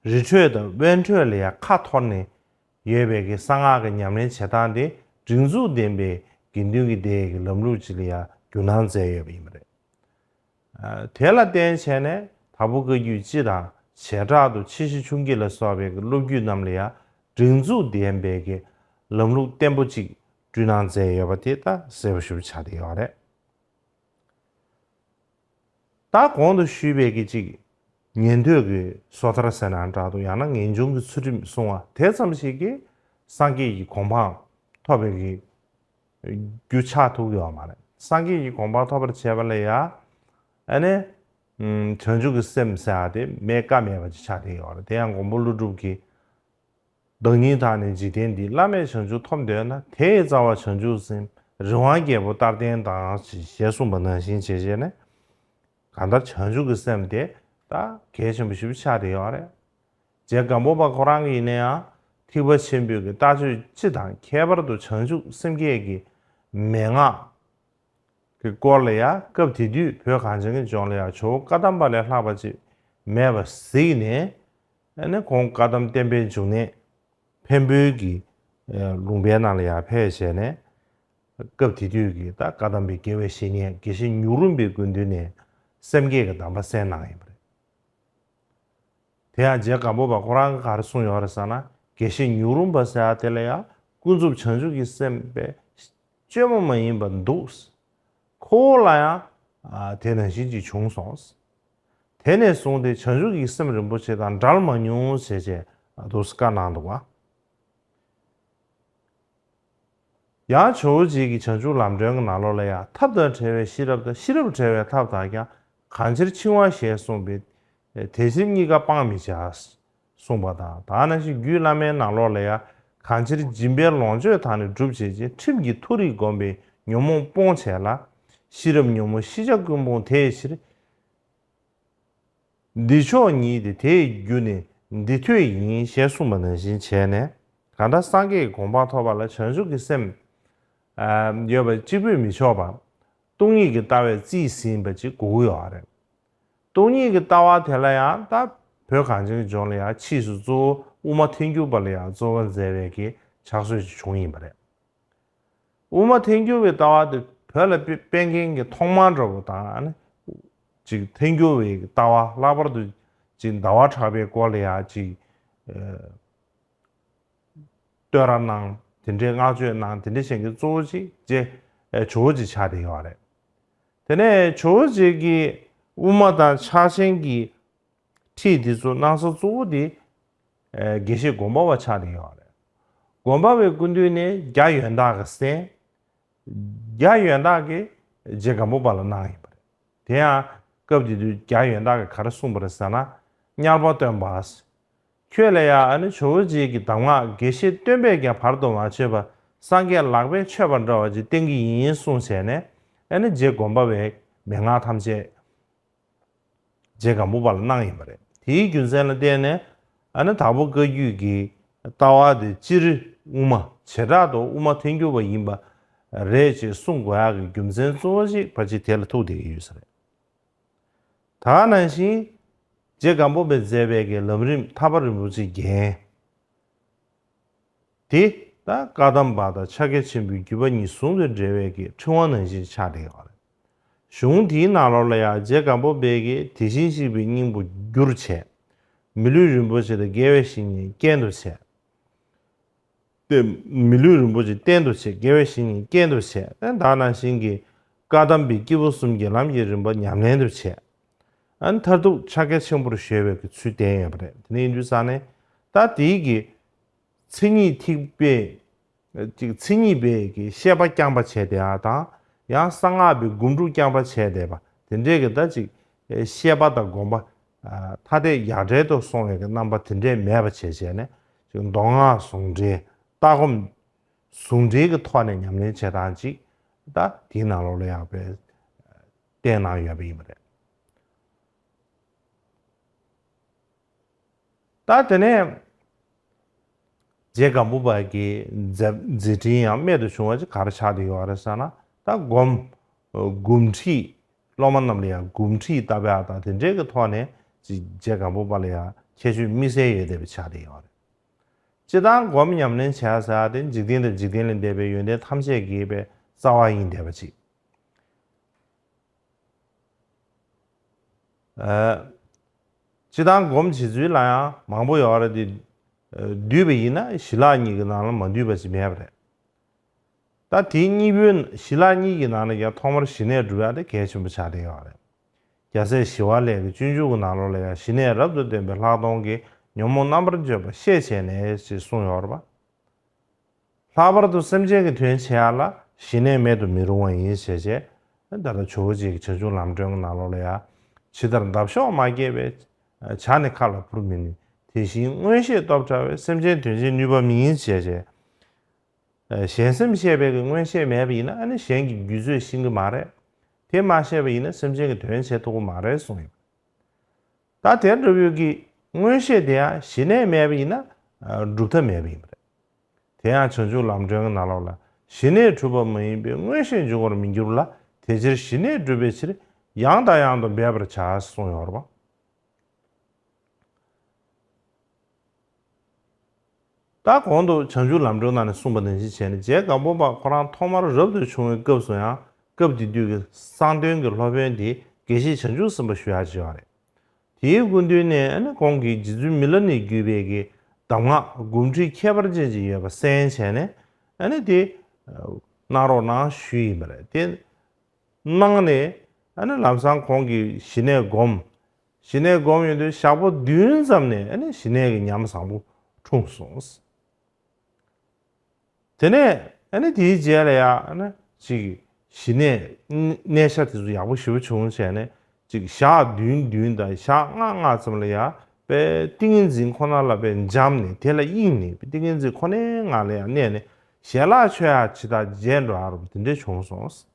རི་ཁྲོད་དང་དབེན་ཁྲོད་ལ་ཡང་ཁ་འཐོར་ནས་ཡོད་པའི་གི་གསང་སྔགས་ཀྱི་ཉམས་ལེན་བྱེད་སྟངས་དེ་སྒྲིག་འཛུགས་ལྡན་པའི་དགེ་འདུན་གྱི་སྡེ་གི་ལམ་ལུགས་ཅིག་ལ་ཡང་བསྒྱུར་གནང་མཛད་ཡོད་པ་ཡིན་པ་རེད། ཨ། དེ་ལ་བརྟེན་བྱས་ནས་དྭགས་པོ་བཀའ་བརྒྱུད་སྤྱི་དང་བྱེ་བྲག་ཏུ་ཕྱི་བཤད་ཆུང་བསྐྱེད་ལ་སོགས་པའི་གི་སློབ་བརྒྱུད་རྣམས་ལ་ཡང་སྒྲིག་འཛུགས་ལྡན་པའི་གི་ལམ་ལུགས་བརྟན་པོ་ཅིག་བསྐྲུན་གནང་མཛད་ཡོད་པ་དེ་ད་གསལ་པོ་ཞེ་པོ་ཆགས་བསྡད་ཡོད་རེད། ད་གོང་དུ་ཞུས་པའི་གི་ཅིག་ཉན་ཐོས་ཀྱི་སོ་ཐར་ཟེར་ན་འདྲ་འདུག་ཡང་ན་ངེས་འབྱུང་གི་ཚུལ་ཁྲིམས་སྲུང་བ་དེ་ཙམ་ཞིག་གིས་སངས་རྒྱས་ཀྱི་གོ་འཕང་ཐོབ་པའི་གི་རྒྱུ་ཆགས་ཐུབ་ཡོད་མ་རེད། སངས་རྒྱས་ཀྱི་གོ་འཕང་ཐོབ་པར་བྱེད་པ་ལ་ཡ་ཨ་ནི་ཨམ་བྱང་ཆུབ་ཀྱི་སེམས་ཟེར་བ་དེ་མེད་ཀ་མེད་པ་ཅིག་ཆགས་བསྡད་ཡོད་རེད། དེ་ཡང་མགོན་པོ་ཀླུ་སྒྲུབ་ཀྱིས། བདག་ཉིད་དག་ནི་འཇིག་རྟེན་འདིའི། བླ་མེད་བྱང་ཆུབ་ཐོབ་འདོད་ན། དེ་ཡི་རྩ་བ་བྱང་ཆུབ་སེམས། རི་དབང་རྒྱལ་པོ་རྟག་བརྟན་དང་། ཞེས་གསུངས་པ་ནང་བཞིན་བྱས་བྱས་ནས། གང་ལྟར་བྱང་ཆུབ་ཀྱི་སེམས་དེ་ད་གལ་ཆེན་པོ་ཞེ་པོ་ཆགས་བསྡད་ཡོད་རེད། རྗེ་སྒམ་པོ་པ་ཁོ་རང་གི་ཡིན་ན་ཡང་ཐེག་པ་ཆེན་པོའི་གི་ལྟ་སྤྱོད་སྤྱི་དང་ཁྱད་པར་དུ་བྱང་ཆུབ་སེམས་བསྐྱེད་ཀྱི་མན་ངག་གི་སྐོར་ལ་ཡང་སྐབས་དེ་དུས་བོད་གངས་ཅན་གྱི་ལྗོངས་ལ་ཡང་ཇོ་བོ་བཀའ་གདམས་པ་ལས་ལྷག་པ་ཅིག་མེད་པ་གཟིགས་ནས། ཨ་ནི་ཁོང་བཀའ་གདམས་བསྟན་པའི་འབྱུང་གནས་འཕན་པོའི་གི་ལུང་པའི་ནང་ལ་ཡང་ཕེབས་བྱས་ནས། སྐབས་དེ་དུས་ཀྱི་ད་བཀའ་གདམས་པའི་དགེ་བའི་བཤེས་གཉེན་དགེ་བཤེས་ཉུག་རུམ་པའི་སྐུ་མདུན་ནས་སེམས་བསྐྱེད་ཀྱི་གདམས་པ་གསན་གནང་ཡོད་པ་རེད། དེ་ཡང་རྗེ་སྒམ་པོ་པ་ཁོ་རང་གིས་ག་རེ་གསུངས་ཡོད་རེད་ཟེར་ན། དགེ་བཤེས་ཉུག་རུམ་པ་ཟེར་བ་དེ་ལ་ཡང་ཀུན་རྫོབ་བྱང་ཆུབ་ཀྱི་སེམས་དཔེ་སྤྱོད་མ་མ་ཡིན་པ་འདུག་ཁོ་བོ་ལ་ཡང་ཨ་དེ་ནང་བཞིན་ཅིག་བྱུང་སོང་། དེ་ནས་བཟུང་སྟེ་བྱང་ཆུབ་ཀྱི་སེམས་རིན་པོ་ཆེ་དང་འབྲལ་མ་མྱོང་ཞེས་བྱས་འདུག་སེ་བཀའ་གནང་འདུག་པ། ཡང་ཇོ་བོ་རྗེ་གིས་བྱང་ཆུབ་ལམ་སྒྲོན་གྱི་ནང་ལོགས་ལ་ཡང་ཐབས་དང་བྲལ་བའི་ཤེས་རབ་དང་། ཤེས་རབ་བྲལ་བའི་ཐབས་དག་ཀྱང་། གང་ཕྱིར་འཆིང་བ་ཞེས་གསུངས་པའི། དེ་ཕྱིར་གཉིས་ཀ་སྤང་མི་བྱ། གསུངས་པ་དང་། ད་ནང་བཞིན་རྒྱུད་བླ་མའི་ནང་ལོགས་ལ་ཡང་། གང་ཕྱིར་སྦྱིན་པའི་ལོངས་སྤྱོད་དག་ནི་སྒྲུབ་བྱེད་ཅིང་། ཁྲིམས་ཀྱི་མཐོ་རིས་བསྒོམས་པས་ཉོན་མོངས་སྤོང་བྱེད་ལ། ཤེས་རབ་ཉོན་མོངས་ཤེས་བྱ་ཀུན་སྤོང་དེ་ཡི་ཕྱིར། འདི་མཆོག་ཉིད་དེ་དེ་ཡི་རྒྱུ་ནི་འདི་ཐོས་ཡིན་ཞེས་གསུངས་པ་ནང་བཞིན་བྱས་ནས། གང་ལྟར་སངས་རྒྱས་ཀྱི་གོ་འཕང་ཐོབ་པ་ལ་བྱང་ཆུབ་ཀྱི་སེམས་ཡོད་པ་གཅིག་པུས་མི་ཆོག་པར། སྟོང་ཉིད་ཀྱི་ལྟ་བས་རྩིས་ཟིན་པ་ཅིག་དགོས་ཀྱི་ཡོད་རེད། སྟོང་ཉིད་ཀྱི་ལྟ་བ་དེ་ལ་ཡང་ད་བོད་གངས་ཅན་གྱི་ལྗོངས་ལ་ཡང་ཕྱིས་སུ་གཙོ་བོ་དབུ་མ་ཐལ་འགྱུར་བ་ལ་ཡང་གཙོ་བོ་མཛད་པའི་གི་ཕྱག་སྲོལ་ཅིག་བྱུང་ཡིན་པ་རེད། དབུ་མ་ཐལ་འགྱུར་བའི་ལྟ་བ་དེ་བོད་ལ་སྤེལ་མཁན་གྱི་ཐོག་མ་འདྲ་བོ་དང་། ཨ་ནི་ཅིག་ཐལ་འགྱུར་བའི་ལྟ་བ་ལྷག་པར་དུ་ཅིག་ཟླ་བ་གྲགས་པའི་སྐོར་ལ་ཡང་ཅིག་ཨ་བསྟོད་ར་གནང་། དེ་འདྲའི་བསྔགས་བརྗོད་གནང་། དེ་འདྲ་བྱེད་མཁན་གཙོ་བོ་ཅིག་རྗེ་ཨ་ཇོ་བོ་རྗེ་ཆགས་བསྡད་ཡོད་རེད། དེ་ནས་ཇོ་བོ་རྗེ་གིས་དབུ་མ་དང་ཕྱག་ཆེན་གྱི་ཁྲིད་འདི་ཚོ་གནང་ས་གཙོ་བོ་དེ་ཨ་དགེ་བཤེས་སྒོམ་པ་བ་ཆགས་བསྡད་ཡོད་རེད། སྒོམ་པ་བའི་སྐུ་མདུན་ནས་རྒྱ་ཡོན་བདག་གིས་གསན། རྒྱ་ཡོན་བདག་གིས་རྗེ་སྒམ་པོ་པ་ལ་གནང་ཡིན་པ་རེད། དེ་ཡང་སྐབས་དེ་དུས་རྒྱ་ཡོན་བདག་གིས་ག་རེ་གསུངས་པ་རེད་ཟེར་ན། དམྱལ་བ་སྟོན་པ། ཁྱོད་ལ་ཡང་ཨ་ནི་ཇོ་བོ་རྗེ་གི་གདམས་ངག་དགེ་བཤེས་སྟོན་པས་ཀྱང་བར་དུ་མ་ཆོད་པར་སངས་རྒྱས་ལག་པས་མཆོད་པ་འདྲ་བ་ཅིག་བསྟན་གྱི་ཡིན་གསུངས་བྱས་ནས། ཨ་ནི་རྗེ་སྒོམ་པ་བས་མན་ངག་ཐམས་ཅད་རྗེ་སྒམ་པོ་པ་ལ་གནང་ཡིན་པ་རེད། དེའི་རྒྱུ་མཚན་ལ་བརྟེན་ནས་ཨ་ནི་དྭགས་པོ་བཀའ་བརྒྱུད་ཀྱི་ལྟ་བ་དེ་སྤྱིར་དབུ་མ། བྱེ་བྲག་ཏུ་དབུ་མ་ཐལ་འགྱུར་བ་ཡིན་པ་རེད་ཅེས་གསུང་དགོས་ཡག་གི་རྒྱུ་མཚན་གཙོ་བོ་ཞིག་ཕལ་ཆེར་དེ་ལ་ཐུག་བསྡད་ཀྱི་ཡོད་ས་རེད། ད་ག་ནང་བཞིན་རྗེ་སྒམ་པོ་པས་མཛད་པའི་གི་ལམ་རིམ་ཐར་པ་རིན་པོ་ཆེའི་རྒྱན་དེ་ད་བཀའ་གདམས་པ་དང་ཕྱག་རྒྱ་ཆེན་པོའི་བརྒྱུད་པ་གཉིས་ཟུང་དུ་འབྲེལ་བའི་གི་ཕྲེང་བ་ནང་བཞིན་ཆགས་བསྡད་ཡོད་རེད། གཞུང་དེའི་ནང་ལོགས་ལ་ཡང་རྗེ་སྒམ་པོ་པས་ཀྱིས་དེ་བཞིན་གཤེགས་པའི་སྙིང་པོ་བསྒྱུར་བྱས། མི་ལུས་རིན་པོ་ཆེ་དང་རྒྱལ་བའི་བཤེས་གཉེན་རྐྱེན་དུ་བྱས། ཏེ། མི་ལུས་རིན་པོ་ཆེ་རྟེན་དུ་བྱས། རྒྱལ་བའི་བཤེས་གཉེན་རྐྱེན་དུ་བྱས། ཏེ་ད་ག་ནང་བཞིན་གྱི་བཀའ་གདམས་པའི་སྐྱེས་བུ་གསུམ་གྱི་ལམ་གྱི་རིམ་པ་ཉམས་ལེན་དུ་བྱས། ཨ་ནི་མཐར་ཐུག་ཕྱག་རྒྱ་ཆེན་པོར་གཞོལ་བའི་གི་ཚུལ་བསྟན་ཡོད་པ་རེད། དེ་ནས་ཡིན་དུས་ཙང་ནས་ད་དེའི་གི་མཚན་ཉིད་ཐེག་པའི་ཅིག་མཚན་ཉིད་པའི་གི་བཤད་པ་རྐྱང་པ་བྱས་བསྡད་ཡ་དང་། ཡང་གསང་སྔགས་པའི་སྒོམ་སྒྲུབ་རྐྱང་པ་བྱས་བསྡད་པ་དེ་འདྲས་ཀྱི་ད་ཅིག་བཤད་པ་དང་སྒོམ་པ་ཐ་དད་ཡ་བྲལ་དུ་སོང་བའི་གི་རྣམ་པ་དེ་འདྲས་མེད་པ་བྱས་བྱས་ནས། ཅིག་མདོ་སྔགས་ཟུང་འབྲེལ། ལྟ་སྒོམ་ཟུང་འབྲེལ་གྱི་ཐོག་ནས་ཉམས་ལེན་བྱེད་སྟངས་ཅིག་ད་དེའི་ནང་ལོགས་ལ་ཡག་པའི་བསྟན་གནང་ཡོད་པ་ཡིན་པ་རེད། ད་དེ་ནས་རྗེ་སྒམ་པོ་པ་གི་མཛད་མཛད་འཕྲིན་ཡང་རྨད་དུ་བྱུང་བ་ཅིག་ག་རེ་ཆགས་བསྡད་ཡོད་རེད་ཟེར་ན། ད་སྒོམ་སྒོམ་ཁྲིད་སློབ་མ་རྣམས་ལ་ཡང་སྒོམ་ཁྲིད་བཏབ་ཡག་དང་དེ་འདྲའི་གི་ཐོག་ནས་ཅིག་རྗེ་སྒམ་པོ་པ་ལ་ཡང་ཁྱད་ཆོས་དམིགས་བསལ་ཡོད་བསྡད་པ་ཆགས་བསྡད་ཡོད་རེད། སྤྱིར་བཏང་སྒོམ་ཉམས་ལེན་བྱས་ཟེར་ཡག་དེ་འཇིག་རྟེན་དང་འཇིག་རྟེན་ལས་འདས་པའི་ཡོན་ཏན་ཐམས་ཅད་རྒྱས་པའི་རྩ་བ་ཡིན་བསྡད་པ་ཅིག་ཨ། སྤྱིར་བཏང་སྒོམ་བྱེད་ཚུལ་ལ་ཡང་མང་པོ་ཡོད་རེད་དེ། ཨ། བསྡུས་པ་ཡིན་ན་ཞི་ལྷག་གཉིས་ཀྱི་ནང་ལ་མ་འདུས་པ་ཞིག་མེད་པ་རེད། ད་དེ་གཉིས་པོའི་ཞི་ལྷག་གཉིས་ཀྱི་ནང་ལ་ཡང་ཐོག་མར་ཞི་གནས་སྒྲུབ་ཡག་དེ་གལ་ཆེན་པོ་ཆགས་བསྡད་ཡོད་རེད། རྒྱལ་སྲས་ཞི་བ་ལྷས་ཀྱི་སྤྱོད་འཇུག་གི་ནང་ལོགས་ལ་ཡང་ཞི་གནས་རབ་ཏུ་བརྟན་པའི་ལྷག་མཐོང་གི་ཉོན་མོངས་རྣམ་པར་འབྱེད་པ་ཤེས་བྱས་ནས་ཞེས་གསུངས་ཡོད་རེད་པ། ལྷག་པར་དུ་སེམས་ཅན་གྱི་དོན་བྱེད་ཡག་ལ་ཞི་གནས་མེད་དུ་མི་རུང་བ་ཡིན་ཞེས་བྱས། ད་ལྟ་ཇོ་བོ་རྗེ་གི་བྱང་ཆུབ་ལམ་སྒྲོན་གྱི་ནང་ལོགས་ལ་ཡང་། ཇི་ལྟར་འདབ་གཤོག་མ་སྐྱེས་པས། བྱ་ནི་མཁའ་ལ་འཕུར་མི་ནུས། དེ་བཞིན་མངོན་ཤེས་སྟོབས་བྲལ་བས་སེམས་ཅན་དོན་བྱེད་ནུས་པ་མིན་ཞེས་བྱས། གཞན་སེམས་ཤེས་པའི་གི་མངོན་ཤེས་མེད་པ་ཡིན་ན་ཨ་ནི་གཞན་གྱི་རྒྱུད་ཚོད་ཤེས་ཀྱི་མ་རེད། དེ་མ་ཤེས་པ་ཡིན་ན་སེམས་ཅན་གྱི་དོན་བྱེད་ཐུབ་ཀྱི་མ་རེད་གསུངས་ཡོད། ད་དེ་འདྲ་བོའི་གི་མངོན་ཤེས་དེ་ཡང་ཞི་གནས་མེད་པ་ཡིན་ན་སྒྲུབ་ཐབས་མེད་པ་ཡིན་པ་རེད། དེ་ཡང་བྱང་ཆུབ་ལམ་སྒྲོན་གྱི་ནང་ལོགས་ལ། ཞི་གནས་གྲུབ་པ་མ་ཡིན་པའི་མངོན་ཤེས་འབྱུང་བར་མི་འགྱུར་ལ། དེ་ཕྱིར་ཞི་གནས་སྒྲུབ་པའི་ཕྱིར། ཡང་དང་ཡང་དུ་འབད་པར་བྱ་གསུངས་ཡོད་རེད་པ། ད་གོང་དུ་བྱང་ཆུབ་ལམ་སྒྲོན་ནང་ནས་གསུངས་པ་ནང་བཞིན་བྱས་ནས་རྗེ་སྒམ་པོ་པ་ཁོ་རང་ཐོག་མར་རབ་ཏུ་བྱུང་བའི་སྐབས་སུ་ཡང་སྐབས་དེ་དུས་ཀྱི་གསང་སྟོན་གྱི་སློབ་དཔོན་དེ་དགེ་བཤེས་བྱང་ཆུབ་སེམས་དཔའ་ཞུ་ཡག་ཅིག་ཡོད་རེད། དེའི་སྐུ་མདུན་ནས་ཨ་ནི་ཁོང་གིས་རྗེ་བཙུན་མི་ལ་ནས་བརྒྱུད་པའི་གི་གདམས་ངག་སྒོམ་ཁྲིད་ཁྱད་པར་ཅན་ཅིག་ཡོད་པ་གསན་བྱས་ནས་ཨ་ནི་དེ་གནང་རོགས་གནང་ཞུས་ཡིན་པ་རེད་དེ། གནང་ནས་ཨ་ནི་ལམ་སང་ཁོང་གིས་ཞི་གནས་བསྒོམ། ཞི་གནས་བསྒོམ་ཡོང་དུས་ཞག་པོ་བདུན་ཙམ་ནས་ཨ་ནི་ཞི་གནས་ཀྱི་ཉམས་བཟང་པོ་འཁྲུངས་སོང་། དེ་ནས་ཨ་ནི་དེའི་རྗེས་ལ་ཡང་ཨ་ནི་ཅིག་ཞི་གནས་གནས་ཤ་དེ་ཚོ་ཡག་པོ་ཞེ་པོ་བྱུང་བྱས་ནས་ཅིག་ཞག་བདུན་བདུན་དང་ཞག་ལྔ་ལྔ་ཙམ་ལ་ཡང་དཔེ་ཏིང་ངེ་འཛིན་ཁོ་ན་ལ་དཔེ་འབྱམས་ནས་དེ་ལ་དབྱིངས་ནས་ཏིང་ངེ་འཛིན་ཁོ་ནའི་ངང་ལ་ཡང་གནས་ནས་ཞལ་ལག་མཆོད་ཡག་ཇི་ལྟར་བརྗེད་འགྲོ་ཡག་རུ་དེ་འདྲས་བྱུང་སོང་།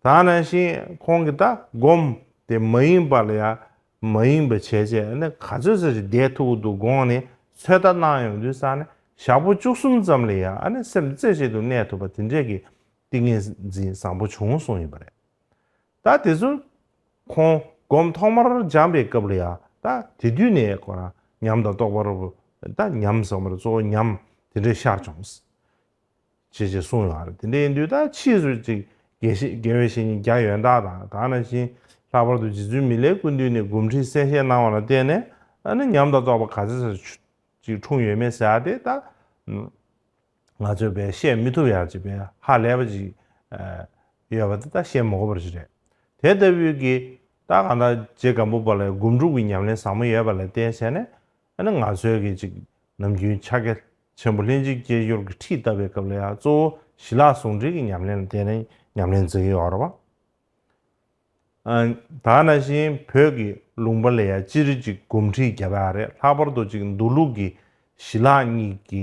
ད་ནང་བཞིན་ཁོང་གིས་ད་སྒོམ་དེ་མ་ཡེངས་པ་ལ་ཡང་མ་ཡེངས་པ་བྱས་བྱས་ནས་ག་ཚོད་ཙམ་ཞིག་བསྡད་ཐུབ་ཀྱི་འདུག་དགོངས་ནས་ཚོད་ལྟ་གནང་ཡོང་དུས་ཙང་ནས་ཞག་པོ་བཅུ་གསུམ་ཙམ་ལ་ཡང་ཨ་ནི་སེམས་རྩེ་གཅིག་ཏུ་གནས་ཐུབ་པ་དེ་འདྲས་ཀྱི་ཏིང་ངེ་འཛིན་བཟང་པོ་བྱུང་སོང་ཡིན་པ་རེད། ད་དེ་ཚོ་ཁོང་སྒོམ་ཐོག་མར་སྦྱངས་པའི་སྐབས་ལ་ཡང་ད་དེ་དུས་ནས་ཁོ་རང་ཉམས་དང་རྟོགས་པ་རུ་ད་ཉམས་ཟེར་བ་རེད། གཙོ་བོ་ཉམས་དེ་འདྲས་ཤར་བྱུང་། ཅེས་ཅེས་གསུངས་ཡོད་རེད། དེ་འདྲ་ཡིན་དུས་ད་ཕྱིས་སུ་ཅིག་དགེ་བཤེས་དགེ་བའི་བཤེས་གཉེན་རྒྱ་ཡོན་བདག་དང་ད་ནང་བཞིན་ལྷག་པར་དུ་རྗེ་བཙུན་མི་ལའི་སྐུ་མདུན་ནས་སྒོམ་ཁྲིད་གསལ་བཤད་གནང་བ་ལ་བརྟེན་ནས་ཨ་ནི་ཉམས་དང་རྟོགས་པ་ག་ཚོད་ཙམ་ཅིག་འཁྲུངས་ཡོད་མེད་ཟེར་ཡག་དེ་ད་ང་ཚོས་དཔེ་བཤད་མི་ཐུབ་ཡག་ཅིག་དཔེ་ཧ་ལས་པ་ཅིག་ཡོད་པ་དེ་ད་བཤད་མ་དགོས་པ་ཅིག་རེད། དེ་ལྟ་བུའི་གི་ད་གང་ལྟར་རྗེ་སྒམ་པོ་པ་ལ་སྒོམ་སྒྲུབ་ཀྱི་ཉམས་ལེན་བཟང་པོ་ཡོད་པ་ལ་བརྟེན་བྱས་ནས། ཨ་ནི་ང་ཚོའི་གི་ཅིག་ནམ་རྒྱུན་ཕྱག་རྒྱ་ཆེན་པོ་ལྷན་ཅིག་སྐྱེས་སྦྱོར་གྱི་ཁྲིད་བཏབ་པའི་སྐབས་ལ་ཡང་གཙོ་བོ་ཞི་ལྷག་ཟུང་འབྲེལ་གྱི་ཉམས་ལེན་ལ་བརྟེན་ནས་ཉམས་ལེན་མཛད་ཀྱི་ཡོད་རེད་བ། ཨ། ད་ནང་བཞིན་བོད་ཀྱི་ལུང་པ་ལ་ཡང་སྤྱིར་ཅིག་སྒོམ་ཁྲིད་བརྒྱབ་ཡག་རེད། ལྷག་པར་དུ་ཅིག་མདོ་ལུགས་ཀྱི་ཞི་ལྷག་གཉིས་ཀྱི་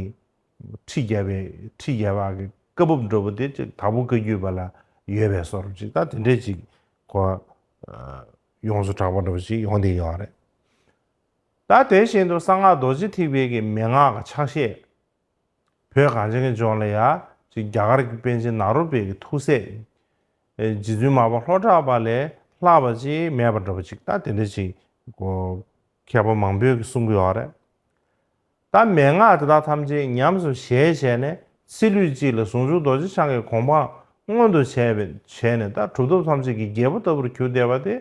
ཁྲིད་བརྒྱབ་པའི་ཁྲིད་བརྒྱབ་པ་གི་བཀའ་བབས་འདྲ་པོ་དེ་ཅིག་དྭགས་པོ་བཀའ་བརྒྱུད་པ་ལ་ཡོད་པའི་བཟོ་འདྲ་ཅིག་ད་དེ་འདྲས་ཅིག་གོ་ཡོངས་སུ་གྲགས་པ་འདྲ་པོ་ཅིག་ཡོང་བསྡད་ཡོད་རེད། ད་དེ་བཞིན་དུ་གསང་སྔགས་རྡོ་རྗེ་ཐེག་པའི་གི་མན་ངག་གི་ཕྱག་བཞེས། བོད་གངས་ཅན་གྱི་ལྗོངས་ལ་ཡ་ཅིག་རྒྱ་གར་གྱི་པཎ་ཆེན་ནཱ་རོ་པའི་གི་ཐུགས་སྲས། རྗེ་བཙུན་མར་པ་ལྷོ་བྲག་པ་ལས་ལྷག་པ་ཅིག་མེད་པ་འདྲ་པོ་ཅིག་ད་དེ་འདྲ་ཅིག་གོ་མཁས་པ་མང་པོས་གི་གསུང་གི་ཡོད་རེད། ད་མན་ངག་དེ་དག་ཐམས་ཅད་ཉམས་སུ་བཞེས་བྱས་ནས་ཚེ་ལུས་གཅིག་ལ་ཟུང་འཇུག་རྡོ་རྗེ་འཆང་གི་གོ་འཕང་མངོན་དུ་བྱས་པའི་བྱས་ནས་ད་གྲུབ་ཐོབ་ཐམས་ཅད་ཀྱི་རྒྱལ་པོ་ལྟ་བུར་གྱུར་བསྡད་པ་དེ་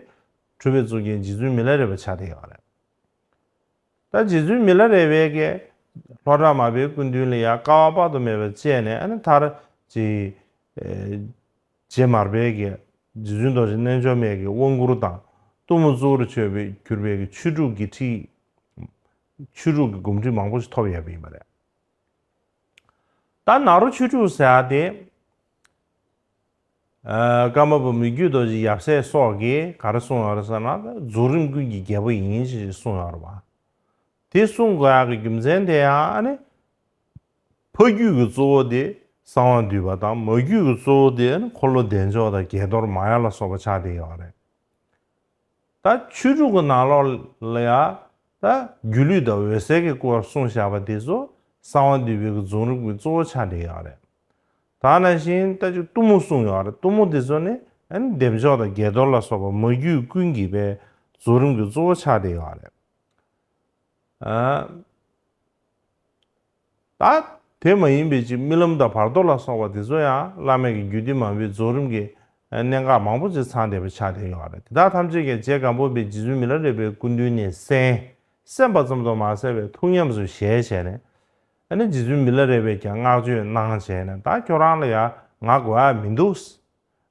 གྲུབ་པའི་གཙུག་རྒྱན་རྗེ་བཙུན་མི་ལ་རས་པ་ཆགས་བསྡད་ཡོད་རེད། ད་རྗེ་བཙུན་མི་ལ་རས་པས་ཀྱིས་ལྷོ་བྲག་མར་པའི་སྐུ་མདུན་ལ་ཡང་དཀའ་བ་དཔག་ཏུ་མེད་པ་སྤྱད་ནས་ཨ་ནི་མཐར་ཅིག་ཨེ་རྗེ་མར་པའི་གི་རྗེ་བཙུན་རྡོ་རྗེ་རྣལ་འབྱོར་མའི་གི་དབང་བསྐུར་དང་གཏུམ་མོ་གཙོ་བོར་གྱུར་པའི་གྱུར་པའི་གི་ཆོས་དྲུག་གི་ཁྲིད། ཆོས་དྲུག་གི་སྒོམ་ཁྲིད་མང་པོ་ཞིག་ཐོབ་ཡོད་པ་ཡིན་པ་རེད། ད་ནཱ་རོ་ཆོས་དྲུག་ཟེར་ཡག་དེ། ཨ། ཀརྨ་པ་མི་བསྐྱོད་རྡོ་རྗེ་ཡབ་སྲས་སོགས་ཀྱིས་ག་རེ་གསུངས་ཡོད་རེད་ཟེར་ན། འཛམ་རིམ་ཀུན་གྱི་རྒྱལ་པོ་ཡིན་ཞེས་གསུངས་ཡོད་རེད་བ། དེ་གསུང་དགོས་ཡག་གི་རྒྱུ་མཚན་དེ་ཡང་ཨ་ནི། ཕ་རྒྱུད་ཀྱི་གཙོ་བོ་དེ་གསང་བ་འདུས་པ་དང་མ་རྒྱུད་ཀྱི་གཙོ་བོ་དེ་ཨ་ནི་འཁོར་ལོ་བདེ་མཆོག་དང་བརྒྱད་གཏོར་མ་ཡ་ལ་སོགས་པ་ཆགས་བསྡད་ཡོད་རེད། ད་ཆོས་དྲུག་གི་ནང་ལོགས་ལ་ཡ། ད་སྒྱུ་ལུས་དང་འོད་གསལ་གྱི་སྐོར་གསུངས་བཞག་པ་དེ་ཚོ་གསང་བ་འདུས་པའི་གི་རྫོགས་རིམ་གྱི་གཙོ་བོ་ཆགས་བསྡད་ཡོད་རེད། ད་ནང་བཞིན་ད་ཅིག་གཏུམ་མོ་གསུངས་ཡོད་རེད། གཏུམ་མོ་དེ་ཚོ་ནི་ཨ་ནི་བདེ་མཆོག་དང་དགྱེས་རྡོར་ལ་སོགས་པ་མ་རྒྱུད་ཀུན་གྱི་པའི་རྫོགས་རིམ་གྱི་གཙོ་བོ་ཆགས་བསྡད་ཡོད་རེད། ཨ། ད་དེ་མ་ཡིན་པའི་ཅིག་རྨི་ལམ་དང་བར་དོ་ལ་སོགས་པ་དེ་ཚོ་ཡང་བླ་མེད་ཀྱི་རྒྱུད་སྡེ་མང་པོའི་རྫོགས་རིམ་གྱི་གནད་འགག་མང་པོ་ཅིག་ཚང་བསྡད་པ་ཆགས་བསྡད་ཡོད་རེད། དེ་དག་ཐམས་ཅད་ཀྱང་རྗེ་སྒམ་པོ་པས་རྗེ་བཙུན་མི་ལ་རས་པའི་སྐུ་མདུན་ནས་གསན། གསན་པ་ཙམ་དུ་མ་ཟད་པའི་ཐུགས་ཉམས་སུ་བཞེས་བྱས་ནས། ཨ་ནི་རྗེ་བཙུན་མི་ལ་རས་པས་ཀྱང་བསྔགས་བརྗོད་གནང་བྱས་ནས། ད་ཁྱོད་རང་ལ་ཡང་ང་དགོས་ཡ་མི་འདུག་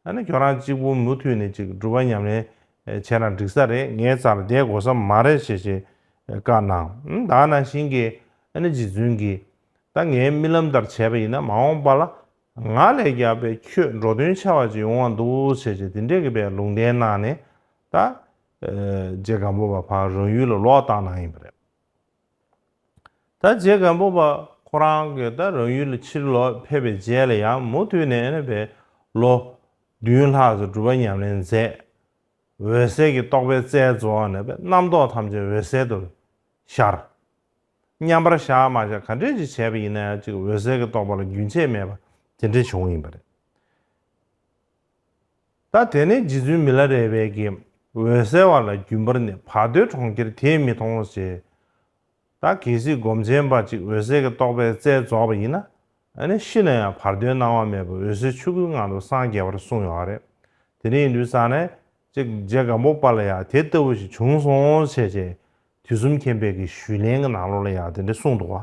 ཨ་ནི་ཁྱོད་རང་གཅིག་པུ་མུ་མཐུད་ནས་ཅིག་སྒྲུབ་པ་ཉམས་ལེན་བྱས་ན་འགྲིག་ས་རེད། ངའི་རྩར་བསྡད་དགོས་ས་མ་རེད་ཞེས་ཞེས་བཀའ་གནང་། ད་ནང་བཞིན་གྱི་ཨ་ནི་རྗེ་བཙུན་གྱིས་ད་ངའི་རྨི་ལམ་ལྟར་བྱས་པ་ཡིན་ན་མ་འོངས་པ་ལ་ང་ལས་རྒྱལ་བའི་ཁྱོད་འགྲོ་དོན་ཆེ་བ་ཅིག་ཡོང་བ་འདུག་ཞེས་ཞེས་དེ་འདྲས་ཀྱི་པའི་ལུང་བསྟན་གནང་ནས། ད་རྗེ་སྒམ་པོ་པ་ཕར་རང་ཡུལ་ལ་ལོག་བཏང་གནང་ཡིན་པ་རེད། ད་རྗེ་སྒམ་པོ་པ་ཁོ་རང་གིས་ད་རང་ཡུལ་ལ་ཕྱིར་ལོག་ཕེབས་པའི་རྗེས་ལ་ཡང་མུ་མཐུད་ནས་ཨ་ནི་པའི་ལོ་བདུན་ལྷག་ཙམ་སྒྲུབ་པ་ཉམས་ལེན་མཛད། འོད་གསལ་གྱི་རྟོགས་པའི་རྩལ་རྫོགས་ནས་པའི་རྣམ་རྟོག་ཐམས་ཅད་འོད་གསལ་དུ་ཤར། མཉམ་པར་བཞག་མ་བཞག་ག་འདྲས་ཅིག་བྱས་པ་ཡིན་ན་ཡང་ཅིག་འོད་གསལ་གྱི་རྟོགས་པ་ལ་རྒྱུན་ཆད་མེད་པ་དེ་འདྲས་བྱུང་ཡིན་པ་རེད། ད་དེ་ནས་རྗེ་བཙུན་མི་ལ་རས་པས་ཀྱིས་འོད་གསལ་བ་ལ་རྒྱུན་པར་གནས། བར་དོའི་གྲོང་ཁྱེར་དེས་མི་མཐོང་ཞེས། ད་གལ་སྲིད་སྒོམ་ཆེན་པ་ཅིག་འོད་གསལ་གྱི་རྟོགས་པའི་རྩལ་རྫོགས་པ་ཡིན་ན། ཨ་ནི་ཤི་ན་ཡང་བར་དོའི་སྣང་བ་མེད་པར་འོད་གསལ་ཆོས་སྐུའི་ངང་དུ་སངས་རྒྱས་པར་གསུངས་ཡོད་རེད། དེ་འདྲ་ཡིན་དུས་ཙང་ནས་ཅིག་རྗེ་སྒམ་པོ་པ་ལ་ཡང་དེ་ལྟ་བུ་ཞིག་བྱུང་སོང་ཞེས་བྱས། དུས་གསུམ་མཁྱེན་པའི་གི་ཞུས་ལན་གྱི་ནང་ལོགས་ལ་ཡང་དེ་འདྲ་གསུངས་འདུག་བ།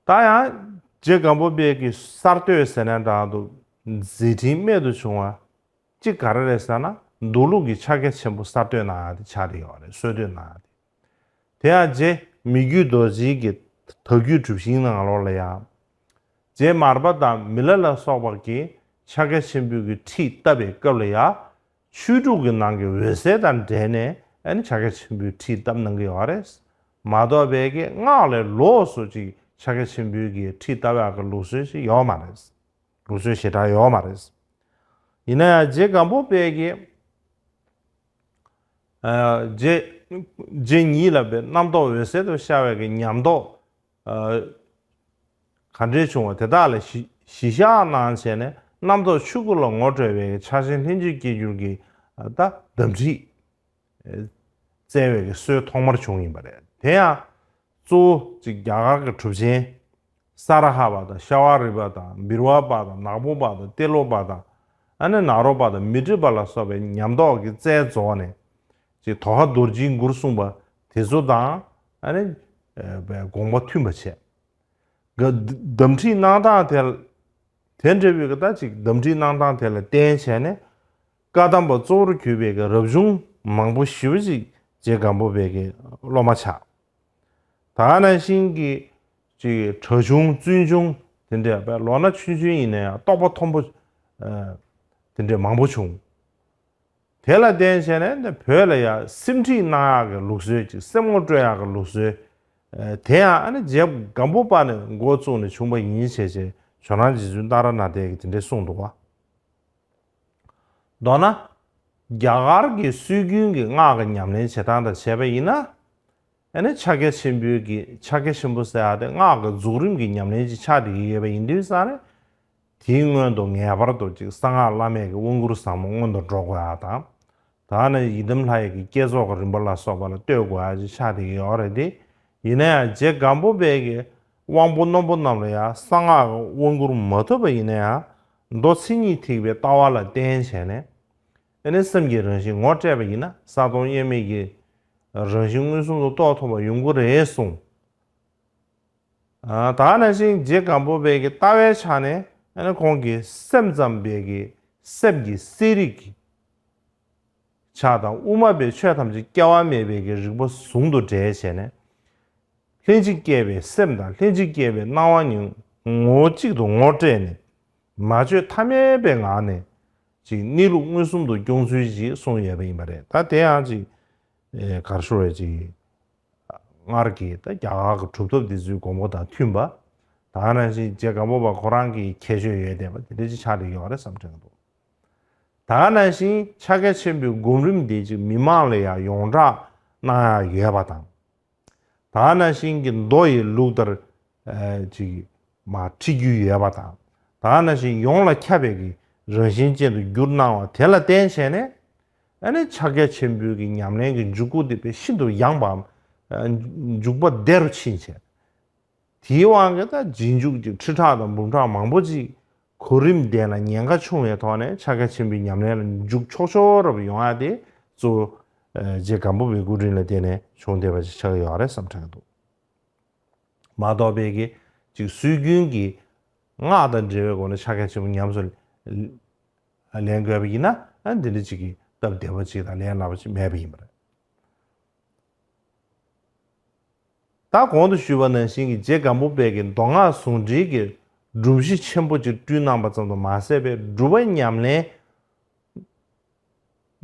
ད་ཡང་རྗེ་སྒམ་པོ་པའི་གི་གསར་གཏོད་ཟེར་ན་འདྲ་འདུག་མཛད་འཕྲིན་རྨད་དུ་བྱུང་བ་གཅིག་ག་རེ་རེད་ཟེར་ན། མདོ་ལུགས་ཀྱི་ཕྱག་རྒྱ་ཆེན་པོ་གསར་གཏོད་གནང་ཡག་དེ་ཆགས་བསྡད་ཡོད་རེད། སྲོལ་གཏོད་གནང་ཡག་དེ། དེ་ཡང་རྗེ་མི་བསྐྱོད་རྡོ་རྗེའི་གི་དྭགས་བརྒྱུད་གྲུབ་ཆེན་ནང་ལོགས་ལ་ཡང་། རྗེ་མར་པ་དང་མི་ལ་ལ་སོགས་པ་གིས་ཕྱག་རྒྱ་ཆེན་པོའི་གི་ཁྲིད་བཏབ་པའི་སྐབས་ལ་ཡང་། ཆོས་དྲུག་གི་ནང་གི་འོད་གསལ་དང་འབྲེལ་ནས་ཨ་ནི་ཕྱག་རྒྱ་ཆེན་པོའི་ཁྲིད་བཏབ་གནང་གི་ཡོད་རེད། མ་གཏོགས་པའི་གི་སྔགས་ལས་ལོགས་སུ་ཅིག་ཕྱག་རྒྱ་ཆེན་པོའི་གི་ཁྲིད་བཏབ་ཡག་གི་ལུགས་སྲོལ་ཞིག་ཡོད་མ་རེད། ལུགས་སྲོལ་ཞེ་དྲག་ཡོད་མ་རེད། ཡིན་ན་ཡང་རྗེ་སྒམ་པོ་པའི་གི་ཨ་རྗེ་རྗེ་ཉིད་ལ་པའི་རྣམ་རྟོག་འོད་གསལ་དུ་ཤར་བའི་གི་ཉམས་རྟོགས། ཨ་ག་འདྲས་བྱུང་བ་དེ་དག་ལ་གཞི་གཞི་བཞག་གནང་བྱས་ནས་རྣམ་རྟོག་ཆོས་སྐུ་ལ་ངོ་སྤྲོད་པའི་ཕྱག་ཆེན་ལྷན་ཅིག་སྐྱེས་སྒྱུར་གྱི་ཨ་ད་གདམས་ཁྲིད་སྩལ་བའི་གི་སྲོལ་ཐོག་མར་བྱུང་ཡིན་པ་རེད། དེ་ཡང་གཙོ་བོ་གཅིག་རྒྱ་གར་གྱི་གྲུབ་ཆེན་ས་ར་ཧ་པ་དང་ཤ་བ་རི་པ་དང་བིར་ཝ་པ་དང་ནག་པོ་པ་དང་ཏེ་ལོ་པ་དང་ཨ་ནི་ནཱ་རོ་པ་དང་མཻ་ཏྲི་པ་ལ་སོགས་པའི་ཉམས་རྟོགས་ཀྱི་རྩལ་རྫོགས་ནས་ཅིག་དོ་ཧ་རྡོ་རྗེའི་མགུར་གསུངས་པ་དེ་ཚོ་དང་ཨ་ནི་ཨ་དགོངས་པ་མཐུན་པ་བྱས། གདམས་ཁྲིད་གནང་སྟངས་དེ་དེ་འདྲ་བའི་གི་ད་ཅིག་གདམས་ཁྲིད་གནང་སྟངས་དེ་ལ་བརྟེན་བྱས་ནས་བཀའ་གདམས་པ་གཙོ་བོར་གྱུར་པའི་གི་རབ་བྱུང་མང་པོ་ཞེ་པོ་ཅིག་རྗེ་སྒམ་པོ་པའི་གི་སློབ་མ་ཆགས། ད་ག་ནང་བཞིན་གྱི་ཅིག་གྲྭ་ཆུང་བཙུན་ཆུང་དེ་འདྲ་བའི་ལོ་ན་ཆུང་ཆུང་ཡིན་ན་ཡང་རྟོགས་པ་མཐོན་པོ་ཨ་དེ་འདྲ་མང་པོ་བྱུང་། དེ་ལ་བརྟེན་བྱས་ནས་འདི་བོད་ལ་ཡང་སེམས་ཁྲིད་གནང་ཡག་གི་ལུགས་སྲོལ་ཅིག་སེམས་ངོ་སྤྲོད་ཡག་གི་ལུགས་སྲོལ་ཨ་དེ་ཡང་ཨ་ནི་རྗེ་སྒམ་པོ་པ་ནས་འགོ་བཙུགས་ནས་བྱུང་བ་ཡིན་ཞེས་བྱས་ཇོ་ནང་རྗེ་བཙུན་ཏཱ་ར་ནཱ་ཐས་ཀྱིས་དེ་འདྲ་གསུངས་འདུག་བ། མདོར་ན། རྒྱ་གར་གྱི་སྲོལ་རྒྱུན་གྱི་སྔགས་ཀྱི་ཉམས་ལེན་བྱེད་སྟངས་དང་བྱས་པ་ཡིན་ན། ཨ་ནི་ཕྱག་རྒྱ་ཆེན་པོའི་གི་ཕྱག་རྒྱ་ཆེན་པོ་ཟེར་ཡག་དེ་སྔགས་ཀྱི་རྫོགས་རིམ་གྱི་ཉམས་ལེན་ཅིག་ཆགས་བསྡད་ཀྱི་ཡོད་པ་ཡིན་དུས་ཙང་ནས། དེའི་སྔོན་དུ་ངེས་པར་དུ་ཅིག་གསང་སྔགས་བླ་མེད་ཀྱི་དབང་བསྐུར་ཟབ་མོ་སྔོན་དུ་འགྲོ་དགོས་ཡག་དང་། ད་ནི་ཡི་དམ་ལྷ་ཡི་གི་བསྐྱེད་རྫོགས་ཀྱི་རིམ་པ་ལ་སོགས་པ་ལ་བསྟོད་དགོས་ཡག་ཅིག་ཆགས་བསྡད་ཀྱི་ཡོད་རེད་དེ། ཡིན་ན་ཡང་རྗེ་སྒམ་པོ་པའི་གི་དབང་པོ་རྣོན་པོ་རྣམས་ལ་ཡང་གསང་སྔགས་ཀྱི་དབང་བསྐུར་མ་ཐུབ་པ་ཡིན་ན་ཡང་། མདོ་མཚན་ཉིད་ཐེག་པའི་ལྟ་བ་ལ་བརྟེན་བྱས་ནས། ཨ་ནི་སེམས་ཀྱི་རང་བཞིན་ངོ་སྤྲད་པ་ཡིན་ན་གསལ་སྟོང་དབྱེར་མེད་ཀྱི་རང་བཞིན་མངོན་སུམ་དུ་རྟོགས་ཐུབ་པ་ཡོང་གི་རེད་གསུངས། ཨ་ད་ག་ནང་བཞིན་རྗེ་སྒམ་པོ་པའི་གི་ལྟ་བའི་ཆ་ནས་ཨ་ནི་ཁོང་གིས་སེམས་ཙམ་པའི་གི་སེམས་ཀྱི་གསལ་རིག་གི་ཆ་དང་དབུ་མ་པའི་ཆོས་ཐམས་ཅད་སྐྱེ་བ་མེད་པའི་གི་རིག་པ་ཟུང་དུ་འབྲེལ་བྱས་ནས། ལྷན་ཅིག་སྐྱེས་པའི་སེམས་དང་ལྷན་ཅིག་སྐྱེས་པའི་སྣང་བ་གཉིས་ངོ་བོ་གཅིག་ཏུ་ངོ་སྤྲད་ནས། མ་བཅོས་ཐ་མལ་པའི་ངང་ནས་ཅིག་གནས་ལུགས་མངོན་སུམ་དུ་སྐྱོང་ཚུལ་ཞིག་གསུངས་ཡོད་པ་ཡིན་པ་རེད། ད་དེ་ཡང་ཅིག་ཨེ་ག་རེ་ཞུ་དགོས་རེད། ཅིག་སྔར་གྱི་ད་རྒྱ་གར་གྱི་གྲུབ་ཐོབ་འདི་ཚོའི་དགོངས་པ་དང་མཐུན་པ། ད་ག་ནང་བཞིན་རྗེ་སྒམ་པོ་པ་ཁོ་རང་གི་ཁྱད་ཆོས་ཡོད་བསྡད་པ་དེ་འདྲ་ཅིག་ཆགས་བསྡད་ཡོད་རེད་བསམ་དྲན་གྱི་འདུག་ད་ག་ནང་བཞིན་ཕྱག་རྒྱ་ཆེན་པོའི་སྒོམ་རིམ་དེ་ཅིག་མི་མང་ལ་ཡང་ཡོངས་གྲགས་གནང་ཡག་ཡོད་པ་དང་། ད་ག་ནང་བཞིན་གྱི་མདོ་ཡི་ལུགས་ལྟར་ཨ་ཅིག་མར་ཁྲིད་རྒྱུ་ཡོད་པ་དང་། ད་ག་ནང་བཞིན་ཡོངས་ལ་ཁྱབ་པའི་གི་རང་བཞིན་ཅན་དུ་བསྒྱུར་གནང་བ་དེ་ལ་བརྟེན་བྱས་ནས། ཨ་ནི་ཕྱག་རྒྱ་ཆེན་པོའི་གི་ཉམས་ལེན་གྱི་འཇུག་སྒོ་དེ་དཔེ་ཤིན་ཏུ་ཡངས་པའམ་ཨ་འཇུག་པ་བདེ་རུ་ཕྱིན་བྱས། དེའི་དབང་གིས་ད་རྗེས་འཇུག་ཅིག་ཁྲི་ཕྲག་དང་འབུམ་ཕྲག་མང་པོ་ཅིག་གོ་རིམ་ལྡན་ལ་ཉེན་ཁ་ཆུང་བའི་ཐོག་ནས་ཕྱག་རྒྱ་ཆེན་པོའི་ཉམས་ལེན་ལ་འཇུག་ཆོག་ཆོག་རབ་ཡོང་ཡ་དེ་གཙོ་བོ་ཨ་རྗེ་སྒམ་པོ་པའི་སྐུ་དྲིན་ལ་བརྟེན་ནས་བྱུང་བསྡད་པ་ཞིག་ཆགས་ཀྱི་ཡོད་རེད་བསམ་དྲན་གྱི་འདུག། མ་གཏོགས་པའི་གི་ཅིག་སྲོལ་རྒྱུན་གྱི་སྔགས་དང་འབྲེལ་བའི་སྒོ་ནས་ཕྱག་རྒྱ་ཆེན་པོ་ཉམས་སུ་ལེན་དགོས་པ་ཡིན་ན། ཨ་འདི་འདྲ་ཅིག་གི་སྟབས་བདེ་པོ་ཅིག་དང་ལས་སླ་པོ་ཅིག་མེད་པ་ཡིན་པ་རེད། ད་གོང་དུ་ཞུས་པ་ནང་བཞིན་གྱི་རྗེ་སྒམ་པོ་པའི་གི་མདོ་སྔགས་ཟུང་འབྲེལ་གྱི་སྒྲོམ་གཞི་ཆེན་པོ་ཅིག་བསྐྲུན་གནང་པ་ཙམ་དུ་མ་ཟད་པའི་སྒྲུབ་པ་ཉམས་ལེན་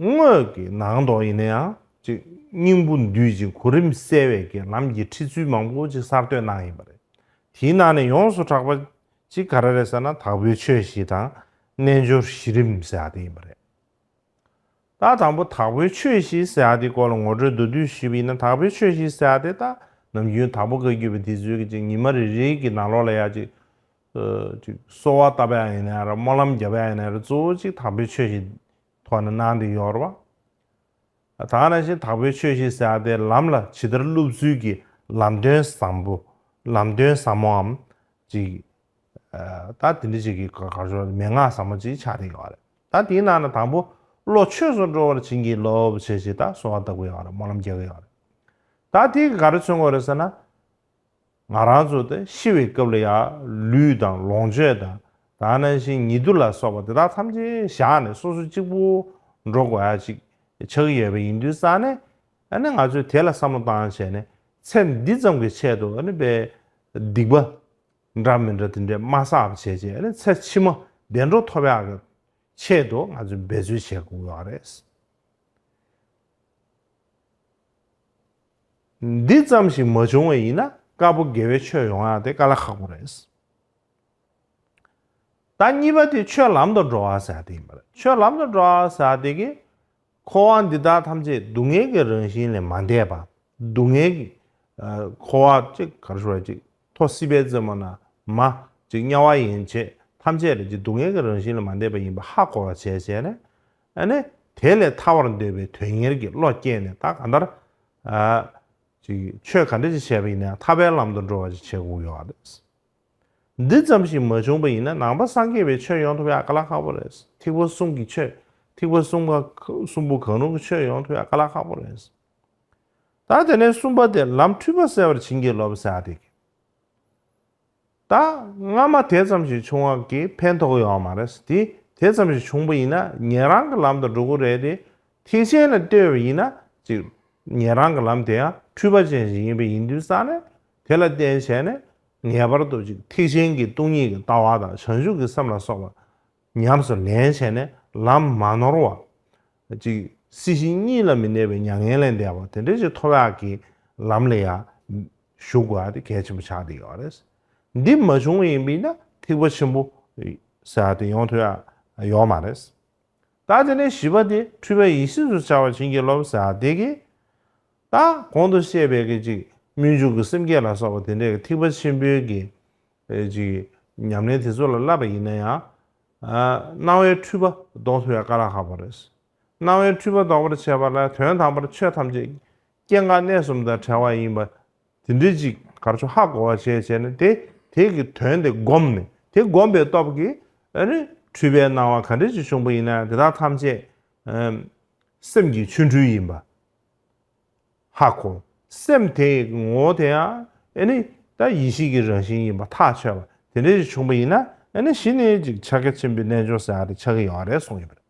དངོས་ཀྱི་ནང་དུ་ཡིན་ན་ཡང་ཅིག་སྙིང་པོ་འདུས་ཅིང་གོ་རིམ་གསལ་བའི་གི་ལམ་གྱི་ཁྲིད་ཚུལ་མང་པོ་ཅིག་གསར་གཏོད་གནང་ཡིན་པ་རེད། དེའི་ནང་ནས་ཡོངས་སུ་གྲགས་པ་ཅིག་ག་རེ་རེད་ཟེར་ན། དྭགས་པོའི་ཆོས་བཞི་དང་རྣལ་འབྱོར་བཞི་རིམ་ཟེར་ཡག་དེ་ཡིན་པ་རེད། ད་དང་པོ་དྭགས་པོའི་ཆོས་བཞི་ཟེར་ཡག་དེའི་སྐོར་ལ་ངོ་སྤྲོད་མདོར་བསྡུས་ཞུས་པ་ཡིན་ན། དྭགས་པོའི་ཆོས་བཞི་ཟེར་ཡག་དེ་ད་ནམ་རྒྱུན་དྭགས་པོ་བཀའ་བརྒྱུད་པ་དེ་ཚོའི་གི་ཅིག་ཉི་མ་རེ་རེའི་གི་ནང་ལོགས་ལ་ཡ་ཅིག་ཨ་ཅིག་གསོལ་བ་བཏབ་ཡག་ཡིན་ན་ར། སྨོན་ལམ་རྒྱབ་ཡག་ཡིན་ན་ར། གཙོ་བོ་ཅིག་དྭགས་པོའི་ཆོས་བཞི་ཐོག་ནས་གནང་བསྡད་ཡོད་རེད་བ། ད་ག་ནང་བཞིན་དྭགས་པོའི་ཆོས་བཞི་ཟེར་ཡག་དེ་ལམ་ལ་ཇི་ལྟར་བསླབ་ཚུལ་གྱི་ལམ་སྟོན་བཟང་པོ། ལམ་སྟོན་ཟབ་མོའམ་ཅིག་ཨ་ད་དེ་འདྲ་ཅིག་གི་ག་ག་ཞོར་མན་ངག་ཟབ་མོ་ཅིག་ཆགས་བསྡད་ཡོད་རེད། ད་དེའི་ནང་ནས་དང་པོ་བློ་ཆོས་སུ་འགྲོ་བར་བྱིན་གྱིས་རློབས་བྱས་ཞེས་ད་གསོལ་བ་བཏབ་ཀྱི་ཡོད་རེད། སྨོན་ལམ་རྒྱག་གི་ཡོད་རེད། ད་དེ་ག་རེ་མཚོན་གྱི་ཡོད་རེད་ཟེར་ན། ང་རང་ཚོ་དེ་ཤི་བའི་སྐབས་ལ་ཡང་ལུས་དང་ལོངས་སྤྱོད་དང་། ད་ག་ནང་བཞིན་ཉེ་དུ་ལ་སོགས་པ་དེ་དག་ཐམས་ཅད་བཞག་ནས་སོ་སོ་གཅིག་པུ་འགྲོ་དགོས་ཡག་ཅིག་ཆགས་ཀྱི་ཡོད་པ་ཡིན་དུས་ཙང་ནས། ཨ་ནི་ང་ཚོས་དེ་ལ་བསམ་བློ་བཏང་བྱས་ནས་ཚེ་འདི་ཙམ་གྱི་ཆེད་དུ་ཨ་ནི་དཔེ་སྡིག་པ་འདྲ་མི་འདྲ་དེ་འདྲས་མ་བསགས་པ་བྱས་བྱས། ཨ་ནི་ཚེ་ཕྱི་མ་བདེ་འགྲོ་ཐོབ་ཡག་གི་ཆེད་དུ་ང་ཚོས་འབད་རྩོལ་བྱེད་དགོས་ཡོད་རེད། འདི་ཙམ་ཞིག་མ་བྱུང་བ་ཡིན་ན་དཀར་པོ་དགེ་བའི་ཆོས་ཡོང་ཡག་དེ་དཀའ་ལས་ཁག་པོ་རེད། ད་གཉིས་པ་དེ་ཆོས་ལམ་དུ་འགྲོ་བ་ཟེར་ཡག་དེ་ཡིན་པ་རེད། ཆོས་ལམ་དུ་འགྲོ་བ་ཟེར་ཡག་དེ་གིས་འཁོར་བ་འདི་དག་ཐམས་ཅད་སྡུག་བསྔལ་གྱི་རང་བཞིན་ལས་མ་འདས་པ། སྡུག་བསྔལ་གྱི་ཨ་འཁོར་བ་ཅིག་ག་རེ་ཞུ་དགོས་རེད། ཅིག་ཐོག་སྲིད་པའི་རྩེ་མོ་ན་མ་ཅིག་དམྱལ་བ་ཡན་ཆད་ཐམས་ཅད་ལ་ཅིག་སྡུག་བསྔལ་གྱི་རང་བཞིན་ལས་མ་འདས་པ་ཡིན་པ་ཧ་གོ་བ་བྱས་བྱས་ནས། ཨ་ནི་དེ་ལས་ཐར་བར་འདོད་པའི་དོན་གཉེར་གྱི་བློ་སྐྱེས་ནས། ད་གང་ལྟར་ཨ་ཅིག་ཆོས་ག་འདྲ་ཅིག་བྱས་པ་ཡིན་ན་ཐར་པའི་ལམ་དུ་འགྲོ་བ་ཅིག་བྱེད་དགོས་ཡོད་རེད། འདི་ཙམ་ཞིག་མ་བྱུང་བ་ཡིན་ན་ནང་པ་སངས་རྒྱས་པའི་ཆོས་ཡོང་ཐུབ་ཡག་དཀའ་ལས་ཁག་པོ་རེད། ཐེག་པ་གསུམ་གྱི་ཆོས། ཐེག་པ་གསུམ་ག་གསུམ་པོ་གང་རུང་གི་ཆོས་ཡོང་ཐུབ་ཡག་དཀའ་ལས་ཁག་པོ་རེད། ད་དེ་ནས་གསུམ་པ་དེ་ལམ་འཁྲུལ་པ་བསལ་བར་བྱིན་གྱིས་རློབས་ཟེར་ཡག་དེ། ད་སྔ་མ་དེ་ཙམ་ཞིག་བྱུང་བ་གིས་ཕན་ཐོགས་ཡོད་མ་རེད། དེ་དེ་ཙམ་ཞིག་བྱུང་པ་ཡིན་ན་ཉན་རང་གི་ལམ་དུ་འགྲོ་གི་རེད་དེ། ཐེག་ཆེན་ལ་ལྟོས་པ་ཡིན་ན་ཅིག་ཉན་རང་གི་ལམ་དེ་ཡང་འཁྲུལ་པ་ཅན་ཞིག་ཡིན་པ་ཡིན་དུས་ཙང་ནས། དེ་ལ་བརྟེན་བྱས་ནས་ངེས་པར་དུ་ཅིག་ཐེག་ཆེན་གྱི་སྟོང་ཉིད་ཀྱི་ལྟ་བ་དང་བྱང་ཆུབ་ཀྱི་སེམས་ལ་སོགས་པ་ཉམས་སུ་ལེན་བྱས་ནས་ལམ་མ་ནོར་བ། ཅིག་སྲིད་ཞི་གཉིས་ལ་མི་གནས་པའི་མྱ་ངན་ལས་འདས་པ་དེ་འདྲ་ཞིག་ཐོབ་ཡག་གི་ལམ་ལ་ཡང་ཞུགས་དགོས་ཡག་དེ་གལ་ཆེན་པོ་ཆགས་བསྡད་ཡོད་རེད། འདི་མ་བྱུང་བ་ཡིན་པ་ཡིན་ན་ཐེག་པ་ཆེན་པོ་ཟེར་ཡག་དེ་ཡོང་ཐུབ་ཡག་ཡོད་མ་རེད། ད་དེ་ནས་བཞི་པ་དེ་འཁྲུལ་པའི་ཡེ་ཤེས་སུ་འཆར་བར་བྱིན་གྱིས་རློབས་ཟེར་ཡག་དེ་གིས། ད་གོང་དུ་བཤད་པའི་གི་ཅིག་སྨོན་འཇུག་གི་སེམས་བསྐྱེད་ལ་སོགས་པ་དེ་འདྲའི་གི་ཐེག་པ་ཆེན་པོའི་གི་ཨེ་ཅིག་ཉམས་ལེན་དེ་ཚོ་ལ་བསླབ་པ་ཡིན་ན་ཡང་། ཨ་སྣང་བའི་འཁྲུལ་པ་ཟློག་ཐུབ་ཡག་དཀའ་ལས་ཁག་པོ་རེད། སྣང་བའི་འཁྲུལ་པ་ཟློག་པར་བྱེད་པ་ལ་དོན་དམ་པར་ཆོས་ཐམས་ཅད་སྐྱེ་འགག་གནས་གསུམ་དང་བྲལ་བ་ཡིན་པ་དེ་འདྲའི་ཅིག་ག་རེ་ཆོ་ཧ་གོ་བ་བྱས་བྱས་ནས། དེ་དེ་གི་དོན་དེ་བསྒོམས་ནས། དེ་བསྒོམས་པའི་སྟོབས་ཀྱིས་ཨ་ནི་འཁྲུལ་པའི་སྣང་བ་ག་འདྲ་ཅིག་བྱུང་པ་ཡིན་ན་དེ་དག་ཐམས་ཅད་ཨམ་སེམས་ཀྱི་ཆོ་འཕྲུལ་ཡིན་པ་ཧ་གོ། སེམས་དེའི་ངོ་བོ་དེ་ཡང་ཨ་ནི་ད་ཡེ་ཤེས་ཀྱི་རང་བཞིན་ཡིན་པ་ཐག་ཆོད་པ་དེ་འདྲ་ཞིག་བྱུང་པ་ཡིན་ན། ཨ་ནི་གཞི་ནས་ཅིག་ཕྱག་རྒྱ་ཆེན་པོའི་རྣལ་འབྱོར་ཟེར་ཡག་དེ་ཆགས་ཀྱི་ཡོད་རེད་གསུངས་ཡོད་པ་རེད།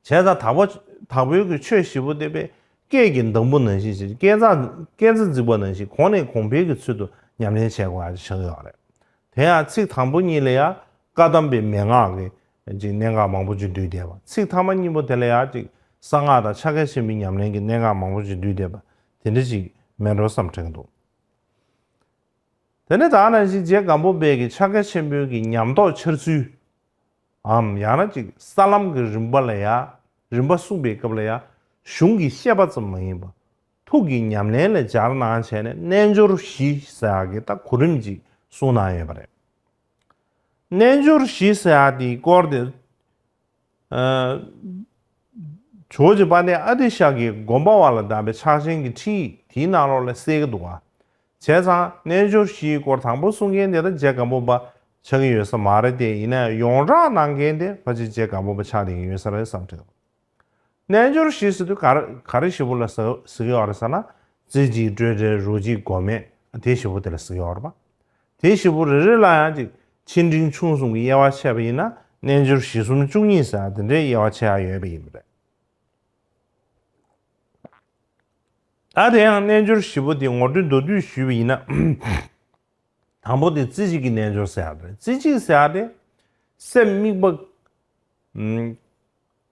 བྱས་ཙང་དྭགས་པོ་དྭགས་པོའི་གི་ཆོས་བཞི་པོ་དེ་དཔེ་སྐས་ཀྱི་འདམ་བུ་ནང་བཞིན་ཞིག་སྐས་འཛེག་སྐས་འཛེག་འཛེག་པ་ནང་བཞིན་གོང་ནས་གོང་འཕེལ་གྱི་ཚུལ་དུ་ཉམས་ལེན་བྱེད་དགོས་ཡག་ཆགས་ཀྱི་ཡོད་རེད། དེ་ཡང་ཚིག་དང་པོ་གཉིས་ལ་ཡང་བཀའ་གདམས་པའི་མན་ངག་གི་ཅིག་གནད་འགག་མང་པོ་ཅིག་འདུས་བསྡད་པ། ཚིག་ཐ་མ་གཉིས་པོ་དེ་ལ་ཡང་ཅིག་གསང་སྔགས་དང་ཕྱག་རྒྱ་ཆེན་པོའི་ཉམས་ལེན་གྱི་གནད་འགག་མང་པོ་ཅིག་འདུས་བསྡད་པ་དེ་འདྲ་ཅིག་མེད་འགྲོ་བསམ་དྲན་གྱི་འདུག། དེ་ནས་ད་ག་ནང་བཞིན་རྗེ་སྒམ་པོ་པའི་གི་ཕྱག་རྒྱ་ཆེན་པོའི་གི་ཉམས་རྟོགས་འཆར་ཚུལ། འམ་ཡང་ན་ཅིག་ས་ལམ་གྱི་རིམ་པ་ལ་ཡ། རིམ་པ་གསུངས་པའི་སྐབས་ལ་ཡ། གཞུང་གི་བཤད་པ་ཙམ་མ་ཡིན་པ། ཐུགས་ཀྱི་ཉམས་ལེན་ལ་སྦྱར་གནང་བྱས་ནས་རྣལ་འབྱོར་བཞི་ཟེར་ཡག་གི་ད་གོ་རིམ་ཅིག་གསུངས་གནང་ཡོད་པ་རེད། རྣལ་འབྱོར་བཞི་ཟེར་ཡག་དེའི་སྐོར་དེ། ཇོ་བོ་རྗེ་དཔལ་ལྡན་ཨ་ཏི་ཤ་གི་དགོངས་པ་བ་ལ་གདམས་པའི་ཕྱག་ཆེན་གྱི་ཁྲིད་དེའི་ནང་ལོགས་ལ་གསལ་གྱི་འདུག་ག་བྱས་ཙང་རྣལ་འབྱོར་བཞིའི་སྐོར་དང་པོ་གསུང་མཁན་དེ་ད་རྗེ་སྒམ་པོ་པ་ཆགས་ཀྱི་ཡོད་ས་མ་རེད་དེ། ཡིན་ན་ཡོངས་གྲགས་གནང་མཁན་དེ་ཕལ་ཆེར་རྗེ་སྒམ་པོ་པ་ཆགས་བསྡད་ཀྱི་ཡོད་ས་རེད་བསམ་གྱི་འདུག་རྣལ་འབྱོར་བཞི་ཟེར་དུས་ག་རེ་ག་རེ་བཞི་པོ་ལ་ཟེར་ཟེར་གྱི་ཡོད་རེད་ཟེར་ན། རྩེ་གཅིག་སྤྲོས་བྲལ་རོ་གཅིག་སྒོམ་མེད་དེ་བཞི་པོ་དེ་ལ་ཟེར་གྱི་ཡོད་རེད་པ། དེ་བཞི་པོ་རེ་རེ་ལ་ཡང་ཅིག་ཆེ་འབྲིང་ཆུང་གསུམ་གྱི་དབྱེ་བ་ཕྱེ་བ་ཡིན་ན། རྣལ་འབྱོར་བཞི་གསུམ་བཅུ་གཉིས་ཟེར་དེ་འདྲའི་དབྱེ་བ་ཕྱེ་ཡག་ཡོད་པ་ཡིན་པ་རེད། ད་དེ་ཡང་རྣལ་འབྱོར་བཞི་པོ་དེ་ངོ་སྤྲོད་མདོར་བསྡུས་ཞུས་པ་ཡིན་ན། དང་པོ་དེ་རྩེ་གཅིག་གི་རྣལ་འབྱོར་ཟེར་ཡག་རེད། རྩེ་གཅིག་ཟེར་ཡག་དེ་སེམས་དམིགས་པ། ཨམ།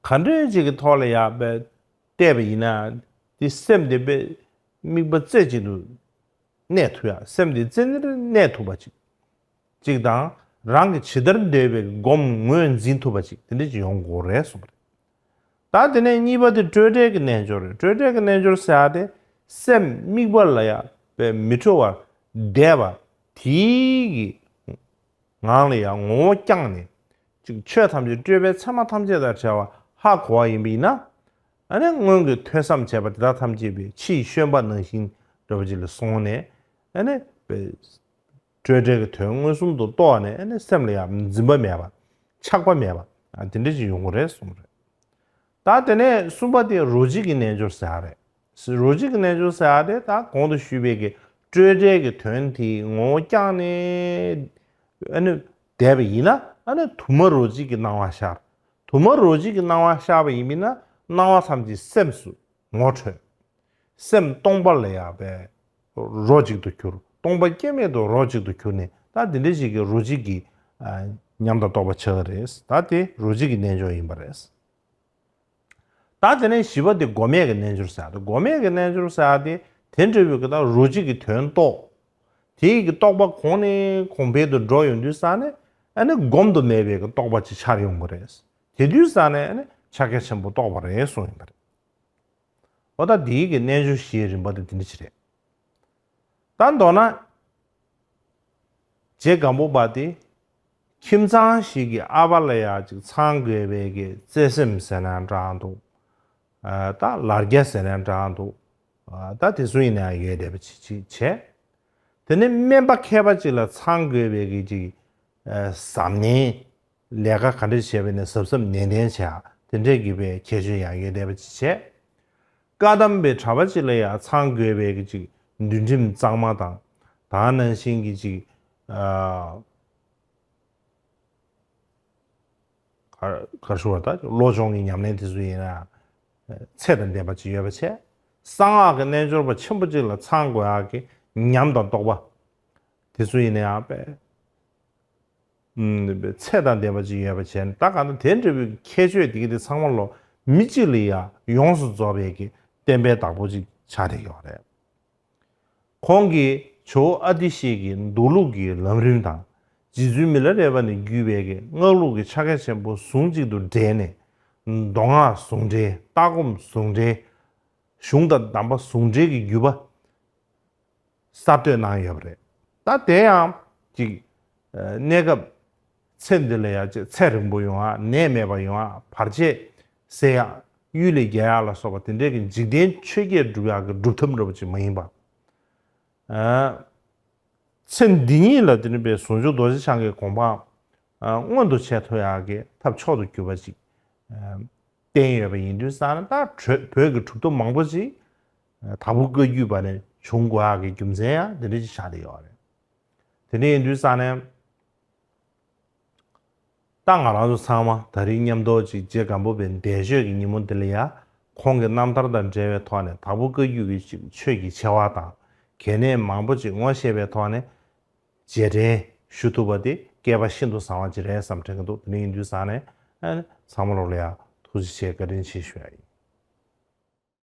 ག་འདྲ་ཅིག་གི་ཐོག་ལ་ཡ་བལྟས་པ་ཡིན་ན། དེ་སེམས་དེ་དཔེ་དམིགས་པ་རྩེ་གཅིག་ཏུ་གནས་ཐུབ་ཡག་སེམས་དེ་རྩེ་ནས་གནས་ཐུབ་པ་ཅིག་ཅིག་དང་། རང་གིས་ཇི་ལྟར་འདོད་པའི་སྒོམ་ངོས་འཛིན་ཐུབ་པ་ཅིག་དེ་འདྲ་ཅིག་ཡོང་དགོས་རེད་གསུངས་པ་རེད། ད་དེ་ནས་གཉིས་པ་དེ་སྤྲོས་བྲལ་གྱི་རྣལ་འབྱོར་རེད། སྤྲོས་བྲལ་གྱི་རྣལ་འབྱོར་ཟེར་ཡག་དེ་སེམས་དམིགས་པ་ལ་ཡ་དཔེ་མི་འཁྲུལ་བར་བསྡད་པ་དེའི་གི་ངང་ལ་ཡང་ངོ་བོ་བསྐྱངས་ནས། ཅིག་ཆོས་ཐམས་ཅད་སྤྲོས་པའི་མཚན་མ་ཐམས་ཅད་དང་བྲལ་བ་ཧ་གོ་བ་ཡིན་པ་ཡིན་ན། ཨ་ནི་སྔོན་གྱི་ཐོས་བསམ་བྱས་པ་དེ་དག་ཐམས་ཅད་པའི་ཕྱིའི་བཤོལ་འབའ་ནང་བཞིན་འདྲ་བ་ཅིག་ལ་སོང་ནས། ཨ་ནི་སྤྲོས་བྲལ་གྱི་དོན་མངོན་སུམ་དུ་རྟོགས་ནས། ཨ་ནི་སེམས་ལ་ཡང་འཛིན་པ་མེད་པ། ཆགས་པ་མེད་པ། ཨ་དེ་འདྲ་ཅིག་ཡོང་གི་རེད་གསུངས་རེད། ད་དེ་ནས་གསུམ་པ་དེ་རོ་གཅིག་གི་རྣལ་འབྱོར་ཟེར་ཡག་རེད། རོ་གཅིག་གི་རྣལ་འབྱོར་ཟེར་ཡག་དེ་ད་གོང་དུ་ཞུས་པའི་གི་སྤྲོས་བྲལ་གྱི་དོན་དེ་ངོ་བོ་བསྐྱངས་ནས། ཨ་ནི་བསྡད་པ་ཡིན་ན། ཨ་ནི་དུ་མ་རོ་གཅིག་གི་སྣང་བ་ཤར། དུ་མ་རོ་གཅིག་གི་སྣང་བ་ཤར་བ་ཡིན་པ་ཡིན་ན། སྣང་བ་ཐམས་ཅད་སེམས་སུ་ངོ་འཕྲོད། སེམས་སྟོང་པ་ལ་ཡ་བལྟས། རོ་གཅིག་ཏུ་གྱུར། སྟོང་པ་སྐྱེ་མེད་དུ་རོ་གཅིག་ཏུ་གྱུར་ནས། ད་དེ་འདྲ་ཞིག་གི་རོ་གཅིག་གི་ཨ་ཉམས་དང་རྟོགས་པ་ཆགས་ཀྱི་རེད། ད་དེ་རོ་གཅིག་གི་རྣལ་འབྱོར་ཡིན་པ་རེད། ད་དེ་ནས་བཞི་པ་དེ་སྒོམ་མེད་ཀྱི་རྣལ་འབྱོར་ཟེར་ཡག་དེ། སྒོམ་མེད་ཀྱི་རྣལ་འབྱོར་ཟེར་ཡག་དེ་དེ་འདྲ་བའི་གི་ད་རོ་གཅིག་གི་དོན་རྟོགས། དེའི་གི་རྟོགས་པ་གོང་ནས་གོང་འཕེལ་དུ་འགྲོ་ཡོང་དུས་ཙ་ནས། ཨ་ནི་སྒོམ་དུ་མེད་པའི་གི་རྟོགས་པ་ཅིག་འཆར་ཡོང་གི་རེད། དེ་དུས་ཙ་ནས་ཨ་ནི་ཕྱག་རྒྱ་ཆེན་པོ་རྟོགས་པ་རེད་གསུངས་ཡོད་པ་རེད། འོ་ད་འདིའི་གི་རྣལ་འབྱོར་བཞིའི་རིམ་པ་དེ་འདི་འདྲ་ཅིག་རེད། ད་མདོར་ན། རྗེ་སྒམ་པོ་པ་དེ་ཁྱིམ་ཚང་ཞིག་གི་ཨ་ཕ་ལ་ཡ་ཅིག་ཚང་དགོས་པའི་གི་བརྩེ་སེམས་ཟེར་ན་འདྲ་འདུག་ཨ་ད་ལར་རྒྱ་ཟེར་ན་འདྲ་འདུག་ཨ་ད་དེ་ཚོ་ཡིན་ན་ཡང་ཡོད་བསྡད་པ་ཅིག་ཅིག་བྱས། དེ་ནས་སྨན་པ་མཁས་པ་ཅིག་ལ་ཚང་དགོས་པའི་གི་ཅིག་ཨ་གཟབ་ནན། ལས་ཀ་ག་འདྲ་བྱས་པ་ཡིན་ན་གཟབ་གཟབ་ནན་ཏན་བྱས། དེ་འདྲས་ཀྱི་པའི་ཁྱད་ཆོས་ཡང་ཡོད་བསྡད་པ་ཅིག་བྱས། བཀའ་གདམས་པའི་གྲྭ་པ་ཅིག་ལ་ཡང་ཚང་དགོས་པའི་གི་ཅིག་འདུལ་ཁྲིམས་གཙང་མ་དང་། ད་ག་ནང་བཞིན་གྱི་ཅིག་ཨ་ག་ག་ཞུ་བ། ད་བློ་སྦྱོང་གི་ཉམས་ལེན་དེ་ཚོ་ཡིན་ན་ཚད་དང་ལྡན་པ་ཅིག་ཡོད་པ་བྱས། གསང་སྔགས་ཀྱི་རྣལ་འབྱོར་པ་ཆེན་པོ་ཅིག་ལ་ཚང་དགོས་ཡག་གི་ཉམས་དང་རྟོགས་པ་དེ་ཚོ་ཡིན་ན་ཡང་དཔེ། ཨུམ། ཚད་དང་ལྡན་པ་ཅིག་ཡོད་པ་བྱས་ནས། ད་གང་ལྟར་དེ་འདྲ་བའི་ཁྱད་ཆོས་དེ་གི་དེ་ཚང་མ་ལོ་མི་གཅིག་ལ་ཡ་ཡོངས་སུ་རྫོགས་པའི་གི་བསྟན་པའི་བདག་པོ་ཅིག་ཆགས་བསྡད་ཡོད་རེད། ཁོང་གིས་ཇོ་བོ་ཨ་ཏི་ཤའི་གི་མདོ་ལུགས་ཀྱི་ལམ་རིམ་དང་། རྗེ་བཙུན་མི་ལ་རས་པ་ནས་བརྒྱུད་པའི་གི་སྔགས་ལུགས་ཀྱི་ཕྱག་རྒྱ་ཆེན་པོ་ཟུང་གཅིག་ཏུ་སྦྲེལ་ནས། མདོ་སྔགས་ཟུང་འབྲེལ། ལྟ་སྒོམ་ཟུང་འབྲེལ། གཞུང་དང་གདམས་པ་ཟུང་འབྲེལ་གྱི་བརྒྱུད་པ་གསར་གཏོད་གནང་ཡོད་པ་རེད། ད་དེ་ཡང་ཅིག་ཨ་གནས་སྐབས་ཚེ་འདི་ལ་ཡང་ཅིག་ཚེ་རིང་པོ་ཡོང་ཡག་ནད་མེད་པ་ཡོང་ཡག་བར་ཆད་སེལ་ཡག་གཡུལ་ལས་རྒྱལ་ཡག་ལ་སོགས་པ་དེ་འདྲའི་གི་འཇིག་རྟེན་ཆོས་བརྒྱད་སྒྲུབ་ཡག་གི་སྒྲུབ་ཐབས་འདྲ་པོ་ཅིག་མ་ཡིན་པ། ཨ་ཚེ་འདི་ཉིད་ལ་དེ་ནི་པའི་ཟུང་འཇུག་རྡོ་རྗེ་འཆང་གི་གོ་འཕང་ཨ་མངོན་དུ་བྱེད་ཐུབ་ཡག་གི་ཐབས་མཆོག་ཏུ་གྱུར་པ་ཅིག་ཨ་བསྟན་ཡོད་པ་ཡིན་དུས་ཙང་ནས། ད་བོད་ཀྱི་གྲུབ་ཐོབ་མང་པོ་ཅིག་དྭགས་པོ་བཀའ་བརྒྱུད་པ་ནས་བྱུང་དགོས་ཡག་གི་རྒྱུ་མཚན་ཡང་དེ་འདྲ་ཅིག་ཆགས་བསྡད་ཡོད་རེད། དེ་འདྲ་ཡིན་དུས་ཙང་ནས། ད་ང་རང་ཚོ་ཚང་མ་ད་རིང་མཉམ་དུ་ཅིག་རྗེ་སྒམ་པོ་པའི་འདས་མཆོད་ཀྱི་ཉིན་མོ་འདི་ལ་ཡ། ཁོང་གི་རྣམ་ཐར་དང་འབྲེལ་བའི་ཐོག་ནས་དྭགས་པོ་བཀའ་བརྒྱུད་ཀྱི་ཅིག་ཆོས་ཀྱི་ཆེ་བ་དང་། གལ་གནད་མང་པོ་ཅིག་ངོ་ཤེས་པའི་ཐོག་ནས་རྗེས་དྲན་ཞུ་ཐུབ་པ་དེ་སྐལ་པ་ཤིན་ཏུ་བཟང་བ་ཅིག་རེད་བསམ་དྲན་གྱི་འདུག་དེ་འདྲ་ཡིན་དུས་ཙང་ནས། ཨ་ནི་ཚང་མ་ལོག་ལ་ཡ་ཐུགས་རྗེ་ཆེ་བཀའ་དྲིན་ཆེ་ཞུ་ཡ་ཡིན།